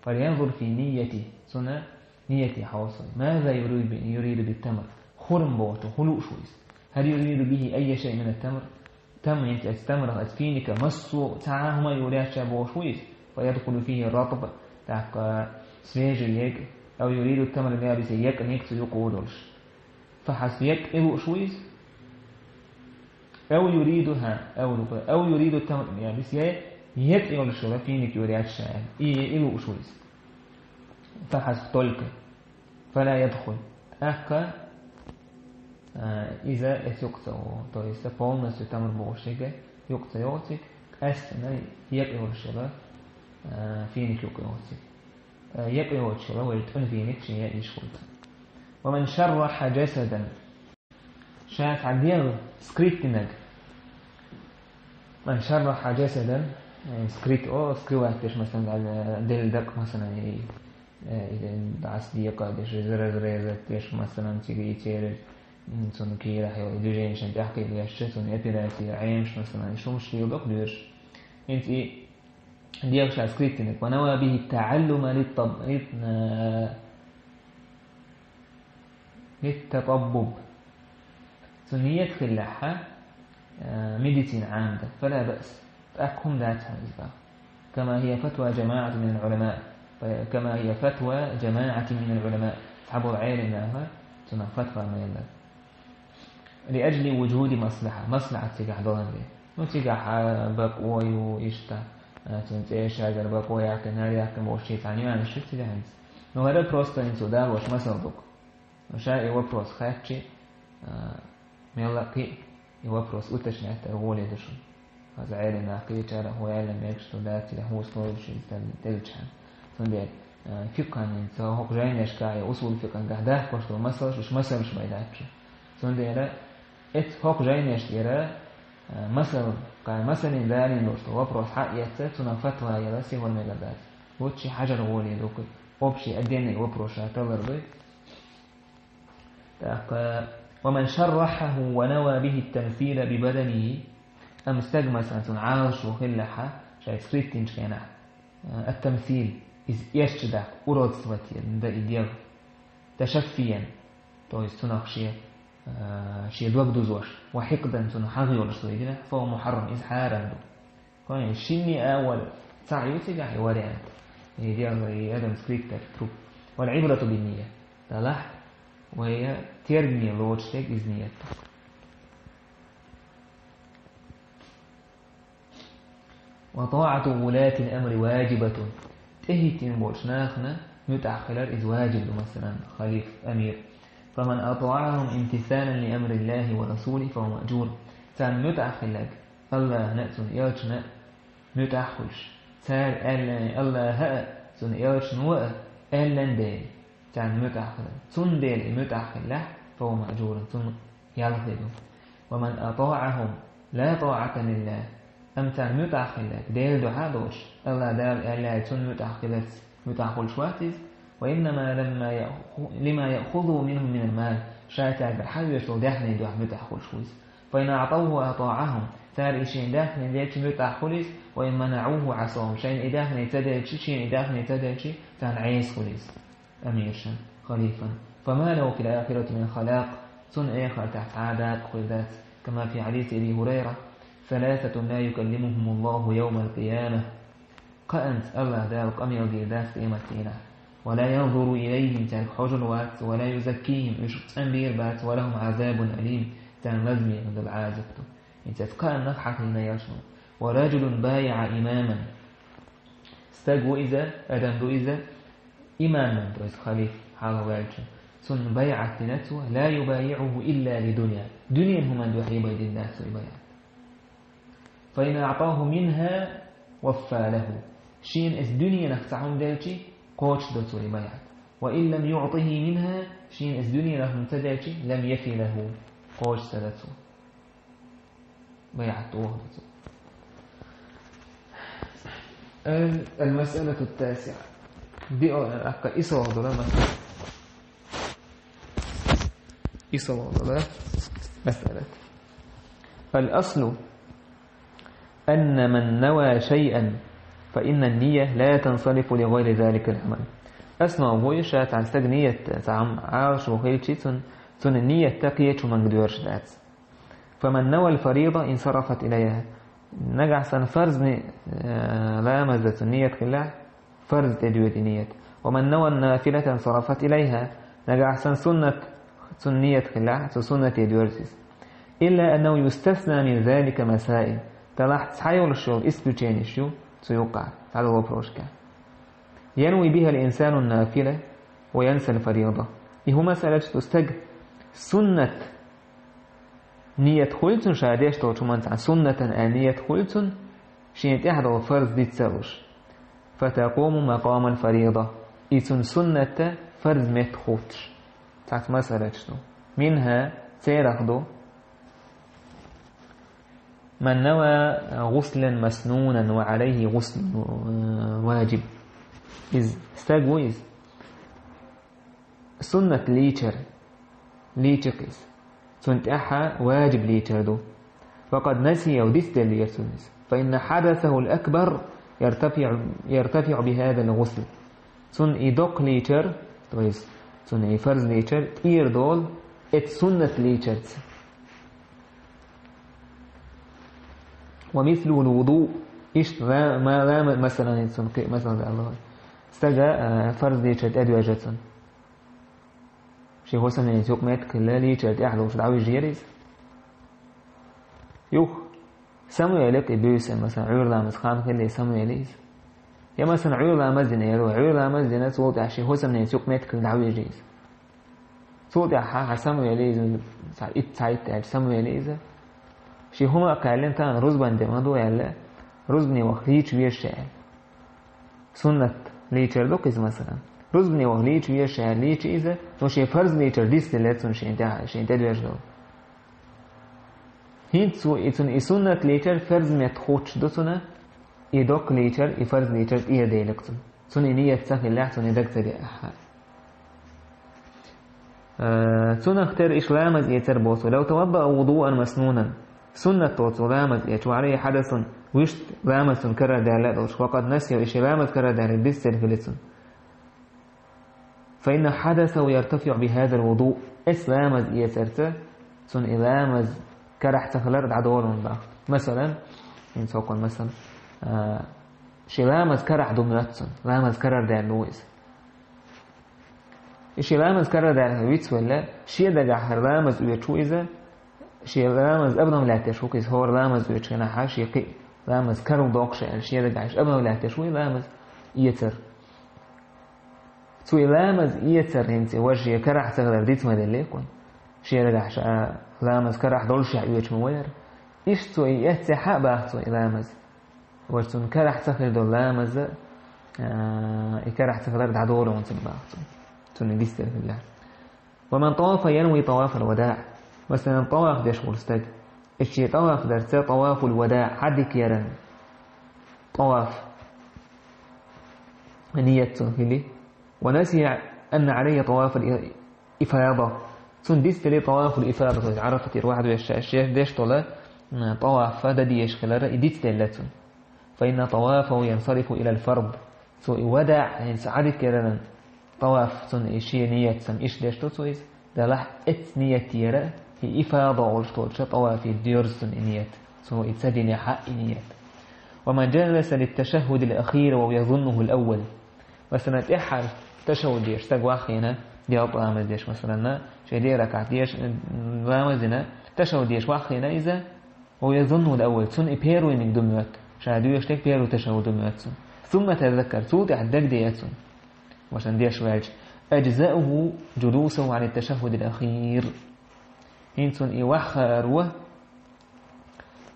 فلينظر في نيته, цуьнан нияте хьовсалахь. ماذا يريد ب-، يريد بالتمر؟ Хурма бохучух хӀун лууш ву иза? هل يريد به أي شيء من التمر؟ Тамр, хӀинца оцу тамрах, оцу финиках массо а цхьа а хӀума юур яц ша бохуш ву иза? فيدخل فيه الرطب, тӀаккха свежий екӀа, أو يريد التمر اليابس, екӀаниг цу юкъа волуш. Фа хьасба, екӀа и лууш ву иза? أو يريدها, أو лукъа, أو يريد التمر اليابس, я екӀа йолуш йолу финик юур яц ша аьлла, и, и лууш ву иза. Фа хьасба, только. فلا يدخل. ТӀаккха, а, иза эцу юкъа ца гӀо. То есть полностью тамр бохуш ерг юкъа ца йогӀу цига, къаьсттина екӀа йолуш йолу, а, финик юкъа йогӀу цига. А, екӀа йоцуш йолу вай тӀуьнан финик шен яа йиш хуьлу. ومن شرح جسدا. Ша цхьа дегӀ скрыть динарг. من شرح جسدا, э, скрыть, о, скрывать деш, масалан, э, делла дакъа, масалан, и, э, и, э, дӀасадекъа деш, иза разрезать деш, масалан, цига и церан, м, цунна кийрахь йолу и движенишна тӀаьхьакхиъна вешча, цунна операци, Ӏемаш, масалан, и шумаш хила доккха доьраш. ХӀинца и дегӀ ша скрыть динарг. ونوى به التعلم للطب-، لل-، э, للتطبب. Цу ният хилахь, а, медицина Ӏамдан, فلا بأس. ТӀаккха хӀума дац хьуна иза боху. كما هي فتوى جماعة من العلماء. كما هي فتوى جماعة من العلماء. Цхьаболу Ӏелам наха цунах фатва ма елла. لأجل وجود مصلحة. Маслахьат цигахь долан бен. Ну, цигахь, а, бакъо ю, иштта, а, цунна цӀе шагара бакъо яьккхина, нара яьккхина бохуш, шен цхьа нюанс ю цигахь хӀинца. Ну, хӀара просто хӀинца далош масал ду-кх. Ша и вопрос хаьттича, а, мелла а кхин а и вопрос уточнять дар гӀоле ду шуна. Хаза Ӏелам нах кхечара а хӀун аьлла мегаш ду, дац, я хӀун столуш иза тел-, телчхьана. Цундела, а, фикъхьан хӀинца хӀокху жайнашкахь я усул фикъхьангахь дахкош долу масалш, уьш масалш ма дац шу. Цундела эцу хӀокху жайнаш тӀера, а, масал, кхай масаллин далийна долуш долу вопрос хьаэца, цунах фатва яла сихур мегар дац. Луччи хьажар гӀоле ду-кх, общий отдельный вопрос ша талар дуй. ТӀаккха: ومن شرحه ونوى به التمثيل ببدنه, амма стаг, масалан, цунна Ӏалашо хиллехьа, шайца скрыть динчу хенахь, а, التمثيل, иза эрча даккха, уродствовать ян, да и дегӀ, تشفيا, то есть цунах шен, а, шен дог дузош, وحقدا, цунах хьагӀ йолуш ду и динехь, فهو محرم, иза хьарам ду. Хьуна шинне а вара, цхьаъ ю цигахь и вариант. И дегӀ, и адам скрыть дерг, труп. والعبرة بالنية. Делахь, вай термине лоцуш дерг иза ният ду. وطاعة ولاة الأمر واجبة. ТӀехӀиттина болчу нахана муьтӀахь хилар иза важиб ду, масалан, халиф, амир. فمن أطاعهم امتثالا لأمر الله ورسوله فهو مأجور. Царна муьтӀахь хилларг, Аллахьна а, цуьнан элчанна а муьтӀахь хуьлуш. Цара аьлларг, Аллахьа а, цуьнан элчано а аьлларг дела, царна муьтӀахь хилар. Цундела и муьтӀахь хиллехь, فهو مأجور, цунна ял хир ду. ومن أطاعهم لا طاعة لله. Амма царна муьтӀахь хилларг, Делан дуьхьа а долуш, АллахӀ Дала аьллехь, цунна муьтӀахь хиларца муьтӀахь хуьлуш вац иза. وإنما لما يأخ-، لما يأخذه منهم من المال, ша цаьргара хьаоьцуш долу даьхни дуьхьа муьтӀахь хуьлуш ву иза. فإن أعطوه أطاعهم, цара и шена даьхни делча муьтӀахь хуьлу иза, وإن منعوه عصاهم, шайна и даьхни ца делча, шена и даьхни ца делча, царна Ӏеса хуьлу иза. أميرا، خليفة، فما له في الآخرة من خلاق, цунна эхартахь цхьа а дакъа хуьлуш дац, كما في حديث أبي هريرة: ثلاثة لا يكلمهم الله يوم القيامة, кхаанца АллахӀ Дала къамел дийр дац къематдийнахь, ولا ينظر إليهم, цаьрга хьожур вац, ولا يزكيهم, уьш цӀанбийр бац, ولهم عذاب أليم, царна лазаме долу Ӏазап ду. ХӀинца оцу кхааннах хьахийна ялшна. ورجل بايع إماما, стаг ву иза, адам ду иза, имаман, то есть халиф, хьалха ваьллачун. Цунна байӀат дина цо, لا يبايعه إلا لدنيا, дуьненан хӀуманна дуьхьа байина дац цо и байӀат. فإن أعطاه منها وفى له, шена иза дуьненах цхьа хӀума делча, кхочушдо цо и байӀат. وإن لم يعطه منها, шена иза дуьненах хӀума ца делча, لم يف له, кхочуш ца до цо. БайӀат доху цо. Ал-, المسألة التاسعة. Биъ-, аккха исалгӀа долу масъала. ИсалгӀа долу масъала. الأصل أن من نوى شيئا فإن النية لا تنصرف لغير ذلك العمل. Основа ву ша цхьана стаг ният, цхьа хӀума Ӏалашо хилча, цун, цунна ният кхечу хӀуманга доьрзуш дац. فمن نوى الفريضة انصرفت إليها. Нагахь санна фарзни, э, ламаза цун ният хилахь, фарз тӀе доьду и ният. ومن نوى النافلة انصرفت إليها. Нагахь санна суннат цун ният хилахь, цу суннате доьрзу иза. إلا أنه يستثنى من ذلك مسائل. Делахь цхьайолуш йолу исключениеш ю цу юккъахь, цхьадолу вопросашкахь. ينوي بها الإنسان النافلة وينسى الفريضة. И хӀума масъалаш ду стаг суннат ният хуьлу цунна, ша деш долчу хӀуманца суннатан аьлла ният хуьлу цунна, шена тӀехь долу фарз диц ца луш. فتقوم مقام الفريضة. И цунна суннатан фарз метта хуттуш. Цхьацца масъалаш ду. منها, церах ду. من نوى غسلا مسنونا وعليه غسل واجب. Иза стаг ву иза. Суннат лийчар, лийчи-кх иза. Цунна тӀехь важиб лийчар ду. وقد نسيه, дицделлера цунна иза. فإن حدثه الأكبر يرتفع، يرتفع بهذا الغسل. Цунна и доккха лийчар, то есть цунна и фарз лийчар, тӀера долу эцу суннат лийчарца. ومثله الوضوء. Иштта ла-, ма-, ла-, масалан, цунна кхин а масал даьлла вай. Стага, а, фарз лийчар тӀедоьжна цунна. Шен хӀусамненца юкъа меттиг хилла, лийчар тӀехь долуш дӀавижира иза. Юха самавелира и буьйса, масалан, Ӏуьйра ламаза хан хилла самавелира иза. Я, масалан, Ӏуьйра ламаз дина эр вай, Ӏуьйра ламаз дина, цул тӀаьхьа шен хӀусамненца юкъа меттиг хилла дӀавижира иза. Цул тӀаьхьа хьан самавелира иза, цхьа итт, цхьа итт аьлча самавелира иза. Шен хӀума а кхаьллина, тахана рузбан де ма ду аьлла, рузбане ваха лийча веза ша аьлла. Суннат лийчар ду-кх иза, масалан. Рузбане ваха лийча веза ша аьлла, лийчи иза, но шен фарз лийчар дицделлера цунна шен тӀе-, шен тӀедоьжна долу. ХӀинца цо и цунна и суннат лийчар фарз метта хуттуш ду цунна, и доккха лийчар, и фарз лийчар тӀера делира цунна. Цунна и ният ца хиллехь, цунна и дага ца деахь. Э, цунах тера иштта ламаз эцар боху цо: لو توضأ وضوءا مسنونا. Суннат долу цо ламаз эцча, وعليه حدث, вуьшта ламаз цунна карара даьлла а долуш, وقد نسيه, и шен ламаз карара даьлларг дицделла хилла цунна. فإن حدثه يرتفع بهذا الوضوء. Эцу ламаз эцарца цунна и ламаз карахь ца хилар дӀадолу боху. Масалан, хӀинца хӀокхунна масал, а, шен ламаз карахь ду моьтту цунна, ламаз карара даьлла ву иза. И шен ламаз карара даьлла вицвелла, шен дагахь хӀара ламаз оьцуш ву иза, шен ламаз обновлять деш ву-кх иза, хӀора ламаз оьцучу хенахь шен кхин а ламаз карладоккхуш аьлла, шен дагахь иштта обновлять деш ву и ламаз эцар. Цо и ламаз эцар хӀинца и важа шен карахь ца хилар диц ма деллий кхунна. Шен дагахь ша ламаз карахь доллушехь оьцуш ма вара. Иштта цо и эццехь а боху цо и ламаз. Важа цунна карахь ца хир долу ламаз, а, и карахь ца хилар дӀадолу хьуна цунна боху цо. Цунна дицделла хилла. ومن طاف ينوي طواف الوداع. Масалан, тӀаваф деш волу стаг. Эцци тӀаваф дарца тӀавафул вадаъ, хьадик яран тӀаваф ният цун хили. Ва насия анна алайхи тӀавафул ифада. Цун дицдели тӀавафул ифада, то есть Арафатера вахьа вешша, шех деш тола, м, тӀавафа да деш хилара, и дицделла цун. Фа инна тӀавафаху янсарифу илал фард. Цо и вадаъ, хӀинца хьадик яран тӀаваф цун и шен ният сам иш деш ду цо иза. Далахь эц ният яра, и ифада олуш долча тӀавафе доьрзу цун и ният. Цо и ца динехьа и ният. Ва ман джаласа литташаххудил ахир ва язуннухул аввал. Масала, тӀеххьара ташаххуд деш стаг ваххийна, делкъа ламаз деш, масала, шайн деа ракаӀат деш, ламаз дина, ташаххуд деш ваххийна иза, ва язуннухул аввал, цун и первыйниг ду моьтту, ша доьшург первый ташаххуд ду моьтту цун. Сумма тазаккара, цул тӀаьхьа дагадеа цун. Масала, деш ваьлча, аджзааху джулусуху ан атташаххудил ахир. ХӀинца цун и ваххар ва,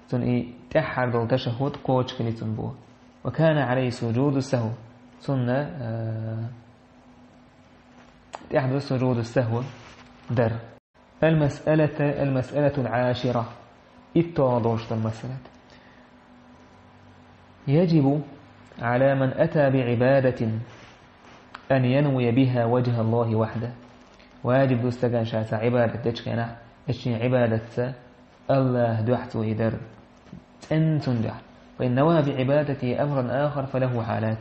цун и тӀеххьара долу ташаххуд кхочуш хили цун бу. Ва кана алайхи суджуду сахв. Цунна, а, тӀехь ду суджуду сахв дар. Ал-масъалата, ал-масъалатул ашира. ИтталгӀа долуш долу масъалат. Яджибу ала ман ата би гӀибадатин ан янвия биха ваджхӀа Аллахи вахьда. Ваджиб ду стагана ша цхьа гӀибадат дечу хенахь, эцу шен гӀибадатца Аллаха дуьхьа цо и дар. ЦӀена цунна дуьхьа. Фа ин нава би гӀибадатихи амран ахар, фа лаху хьалат.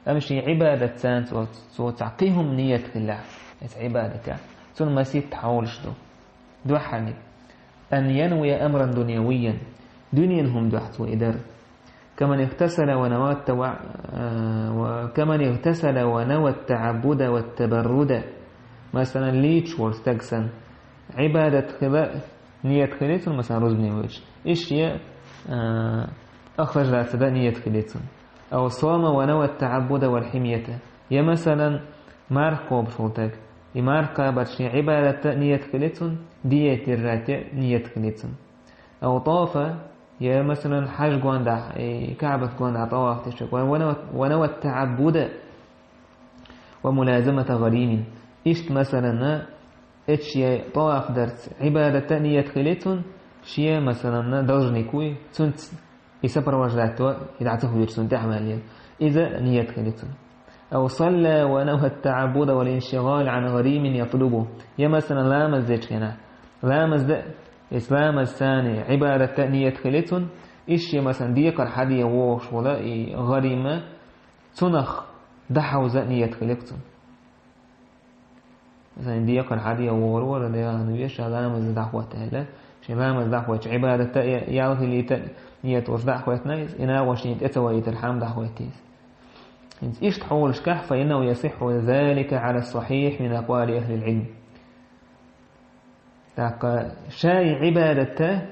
Амма шен гӀибадатца цо, цо цхьа кхин хӀума ният хилла, эцу гӀибадатехь, цунна масийтта хьолаш ду. Дуьххьарниг. Ан янвия амран дуньявиян. Дуьненан хӀума дуьхьа цо и дар. Каман игътасала ва нава ттава-, а, ва каман игътасала ва нава ттаӀаббуда ва ттабарруда. Масалан, лийча волу стаг санна, гӀибадат хила ният хили цунна, масалан, рузбане воьдуш. И шен, а, ахлажлаца дан ният хили цунна. Ав сома ва нава ттаӀаббуда вал хьимията. Я, масалан, марха кхобуш волу стаг. И марха кхабар шен гӀибадатца ният хили цунна, диета держать ният хили цунна. Ав тофа, я, масалан, хьаж гондахь, и КаӀбат гондахь тӀаваф деш, ва, ва нава, ва нава ттаӀаббуда ва мулазамата гӀаримин. Иштта, масалан, эцу шен тӀаваф дарца гӀибадатца ният хили цунна, шен, масалан, должник вуй, цунца и сопровождать до, и дӀа ца хуьйцу цунна тӀаьхьа ваьлла. Иза ният хили цунна. Ав салла ва нава ттаӀаббуда вал иншигӀала Ӏан гӀаримин ятлубуху. Я, масалан, ламаз дечу хенахь, ламаз дан, иза ламаз санна гӀибадатца ният хили цунна, и шен, масалан, декхар хьаде вогӀуш волу и гӀарим, цунах дӀахьовза ният хили цунна. Сайн декхар хьаде вогӀур вара, Делан веза, ша ламаз дӀахӀотта аьлла. Шен ламаз дӀахӀоттуш, гӀибадатца я-, ял хилийта ният волуш дӀахӀоьттина иза, и нагӀо шена тӀе ца вайтархьама дӀахӀоьтту иза. ХӀинца иштта хьолашкахь, фа иннаху ясихху залика Ӏала ссахьихь мин акъвали ахлил Ӏилм. ТӀаккха шайн гӀибадатца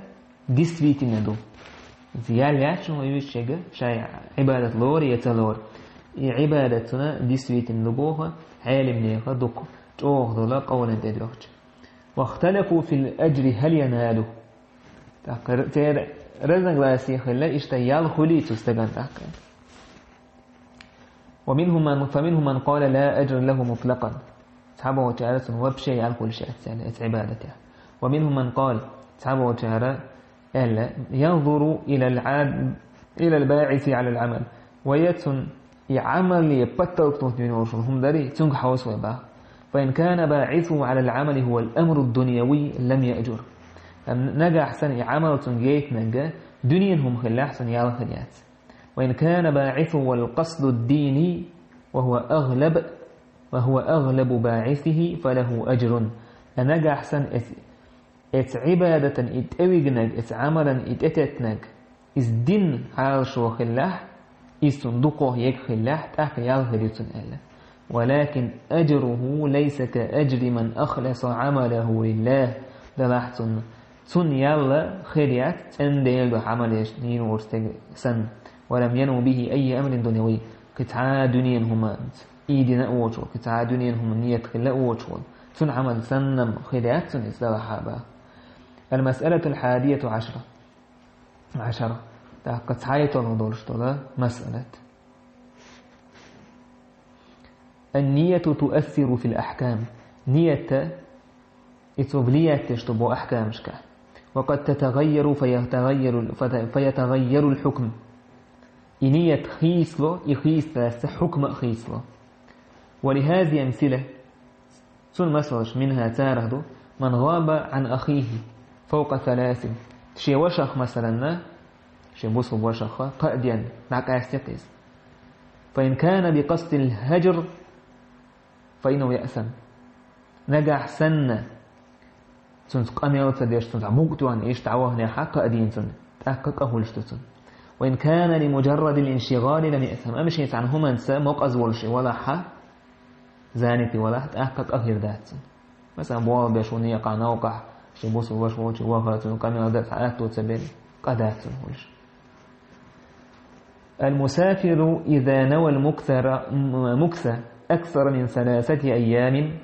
действительно ду. Иза ял яц шуна вуьйцуш шега, шайн гӀибадат лору я ца лору. И гӀибадат цунна действительно ду боху Ӏелимнеха дукха чӀогӀа долу къовлан тӀе дуьхча. Вахталафу фил аджри хӀал яналу. ТӀаккха церан разногласие хилла, иштта ял хуьлий цу стагана тӀаккха. Ва минхум ман, фа минхум ман къала ла аджра лаху мутлакъан. Цхьаболчара цунна вообще ял хуьлуш яц аьлла, эцу гӀибадатехь. Ва минхум ман къала, цхьаболчара аьлла, янзуру илал Ӏад-, илал баӀиси Ӏалал Ӏамал. Ва я цунна и Ӏамале подтолкнуть вина волуш волу хӀума дарий, цуьнга хьовса вай баха. Фа ин кана баӀисуху Ӏалал Ӏамали хӀувал амру ддуньяви лам яъджур. Нагахь санна и Ӏамал цунна гайтинарг дуьненан хӀума хиллехь, цунна ял хир яц. وإن كان باعثه القصد الديني وهو أغلب، وهو أغلب باعثه فله أجر. Ткъа нагахь санна эц-, эца Ӏибадатан и тӀевигнаг, эца Ӏамалан и тӀететтнаг, иза дин Ӏалашо хиллехь, иза цунна дукхох ег хиллехь, тӀаккха ял хир ю цунна аьлла. ولكن أجره ليس كأجر من أخلص عمله لله. Делахь цунна Цунна ял хир яц, цӀена Делан дуьхьа Ӏамал еш йина волчу стеган санна. ولم ينو به أي أمر دنيوي. Кхин цхьа а дуьненан хӀуманца и дина а воцуш волу, кхин цхьа а дуьненан хӀума ният хилла а воцуш волу. Цунна Ӏамал санна хир яц цунна иза, Далла хьаба. المسألة الحادية عشرة. عشرة. ТӀаккха цхьайтталгӀа долуш долу масъалат. النية تؤثر في الأحكام. Ният, и цо влиять деш ду бо ахкамашка. وقد تتغير فيتغير، فيتغير الحكم. И ният хийцало, и хийцалаца хьукма а хийцало. ولهذه أمثلة. Цун масалаш, منها, царах ду: من غاب عن أخيه فوق ثلاث. Шен вашах, масалан, шен бусалба вашах кхаа дийнахьа дӀакъаьстира иза. فإن كان بقصد الهجر فإنه يأثم. Нагахь санна цунца къамел ца деш, цунца мукъа тоьхна иштта дӀаваханехь, кхаа дийнахьа цунна, тӀаккха къа хуьлуш ду цунна. وإن كان لمجرد الانشغال لم يأثم. Амма шен цхьана хӀуманца мукъаза волуш и валахь, занят и валахь, тӀаккха къа хир дац цунна. Масалан, болх беш ву некъахь, новкъахь, шен бусалба ваша волчу ваха, цунна къамел дан цхьа аьтто ца бен, къа дац цунна хуьлуш. المسافر إذا نوى المكث، مكث أكثر من ثلاثة أيام.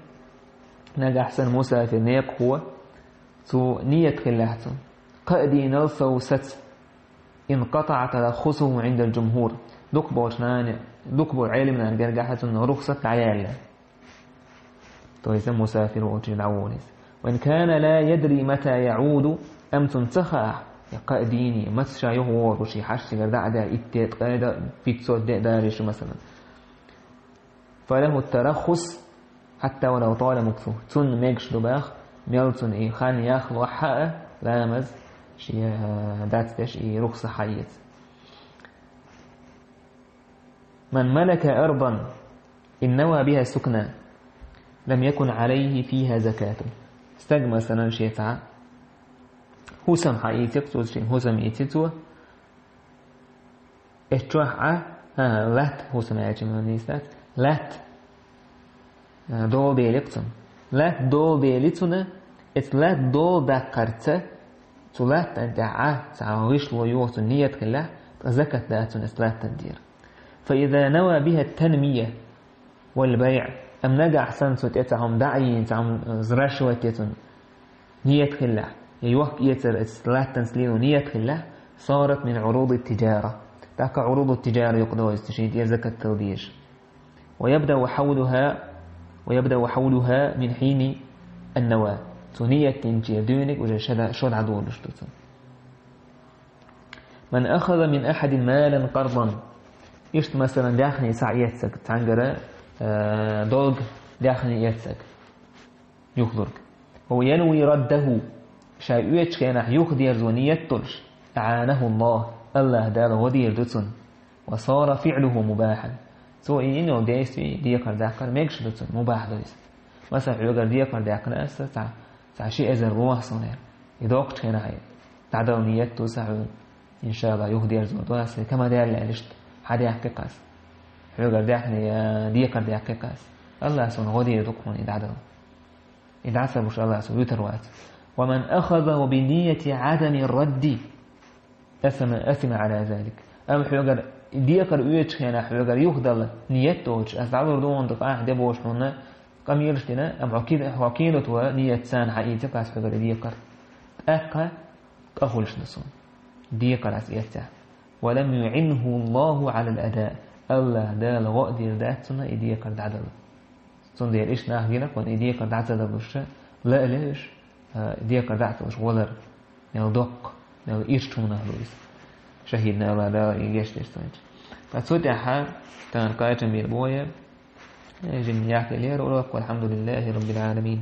Нагахь санна мусафир, некъахо, цо ният хилахь цунна кхаа дийнал сов саца, انقطع ترخصه عند الجمهور. Дукхахболчу нахана, дукхахболчу Ӏеламнахана гергахь цунна рухсат дӀаяьлла. То есть мусафир волчу дӀаволийса. وإن كان لا يدري متى يعود, амма цунна ца хаахь, я кхаа дийнахь, маца ша юха вогӀур ву, шен хьаштигара дӀа а даьлла, итт де, ткъе де, пятьсот де а далийша, масалан. فله الترخص حتى ولو طال مكثه. Цунна мегаш ду боху, мел цунна и хан яхлахь а, ламаз шен, а, дац деш, и рухсат хьаэца. من ملك أرضا إن نوى بها سكنا لم يكن عليه فيها زكاة. Стаг, масалан, шен цхьа хӀусам хьаийцира, цо шен хӀусам ийцира цо. Эс чохь Ӏа, а, латта хӀусам аьлча ма нийса дац, латта, а, дола делира цунна. Латта дола дели цунна, эс латта дола даккхарца, цу латтана тӀехь Ӏа цхьа гӀишло йоху цунна ният хилахь, ткъа закат дац цунна эс латтана тӀера. فإذا نوى بها التنمية والبيع. Амма нагахь санна цу тӀе цхьа хӀума дӀа а йийна, цхьа хӀума, э, взращивать е цунна ният хилахь, я йохка-эцар эс латтанца лело ният хилахь, صارت من عروض التجارة. ТӀаккха Ӏуруду тиджара юкъадо иза, шен тӀера закат дала дезаш. ويبدأ حولها، ويبدأ حولها من حين النوى. Цу ният динчера дуьйна уже шо дӀа-, шо дӀадолуш ду цунна. من أخذ من أحد مالا قرضا. Иштта, масалан, даьхни схьаэцнарг, цхьаьнгара, э, долг даьхни эцнарг, юхалург. وهو ينوي رده. Ша оьцучу хенахь юхадерзо ният долуш, أعانه الله. АллахӀ Дала гӀо дийр ду цунна. وصار فعله مباحا. Цо и йина йолу действие, декхар даккхар мегаш ду цунна, мубахь ду иза. Масалан, хьоьгара декхар даьккхина аса цхьа, цхьа ши эзар лохьа суна. И доккхучу хенахь дӀадала ният ду сан хьуна. Иншалла, юхадерзор ду аса, кама даьлла аьлла иштта, хьан даьккхи кхас. Хьоьгара даьхни, я, декхар даьккхи кхас. АллахӀ суна гӀо дийр ду хьуна и дӀадала. И дӀа ца луш АллахӀ суна вуьтур вац. ومن أخذه بنية عدم الرد أثم، أثم على ذلك. Амма хьоьгара декхар оьцучу хенахь хьоьгара юхадала ният доцуш, аса дӀалур ду хьуна, тӀаккха ахь де бохуш хьуна, къамелаш дина, амма хьо ки-, хьо кинот ван ният царна хьаийца кхас хьоьгара декхар. ТӀаккха къа хуьлуш ду суна. Декхар аса эццехь. ولم يعنه الله على الأداء. АллахӀ Дала гӀо а дийр дац цунна и декхар дӀадала. Цундела иштта нах гина кхунна и декхар дӀа ца далуш, лаа ле уьш, а, декхар дӀа ца луш валар, мел доккха, мел ирча хӀуманах ду иза. ШахӀидна АллахӀ Дала и гечдеш цунна. Ткъа цу тӀаьхьа тахана кхачам бийр бу я, э, жимма яхъеллера урок, والحمد لله رب العالمين.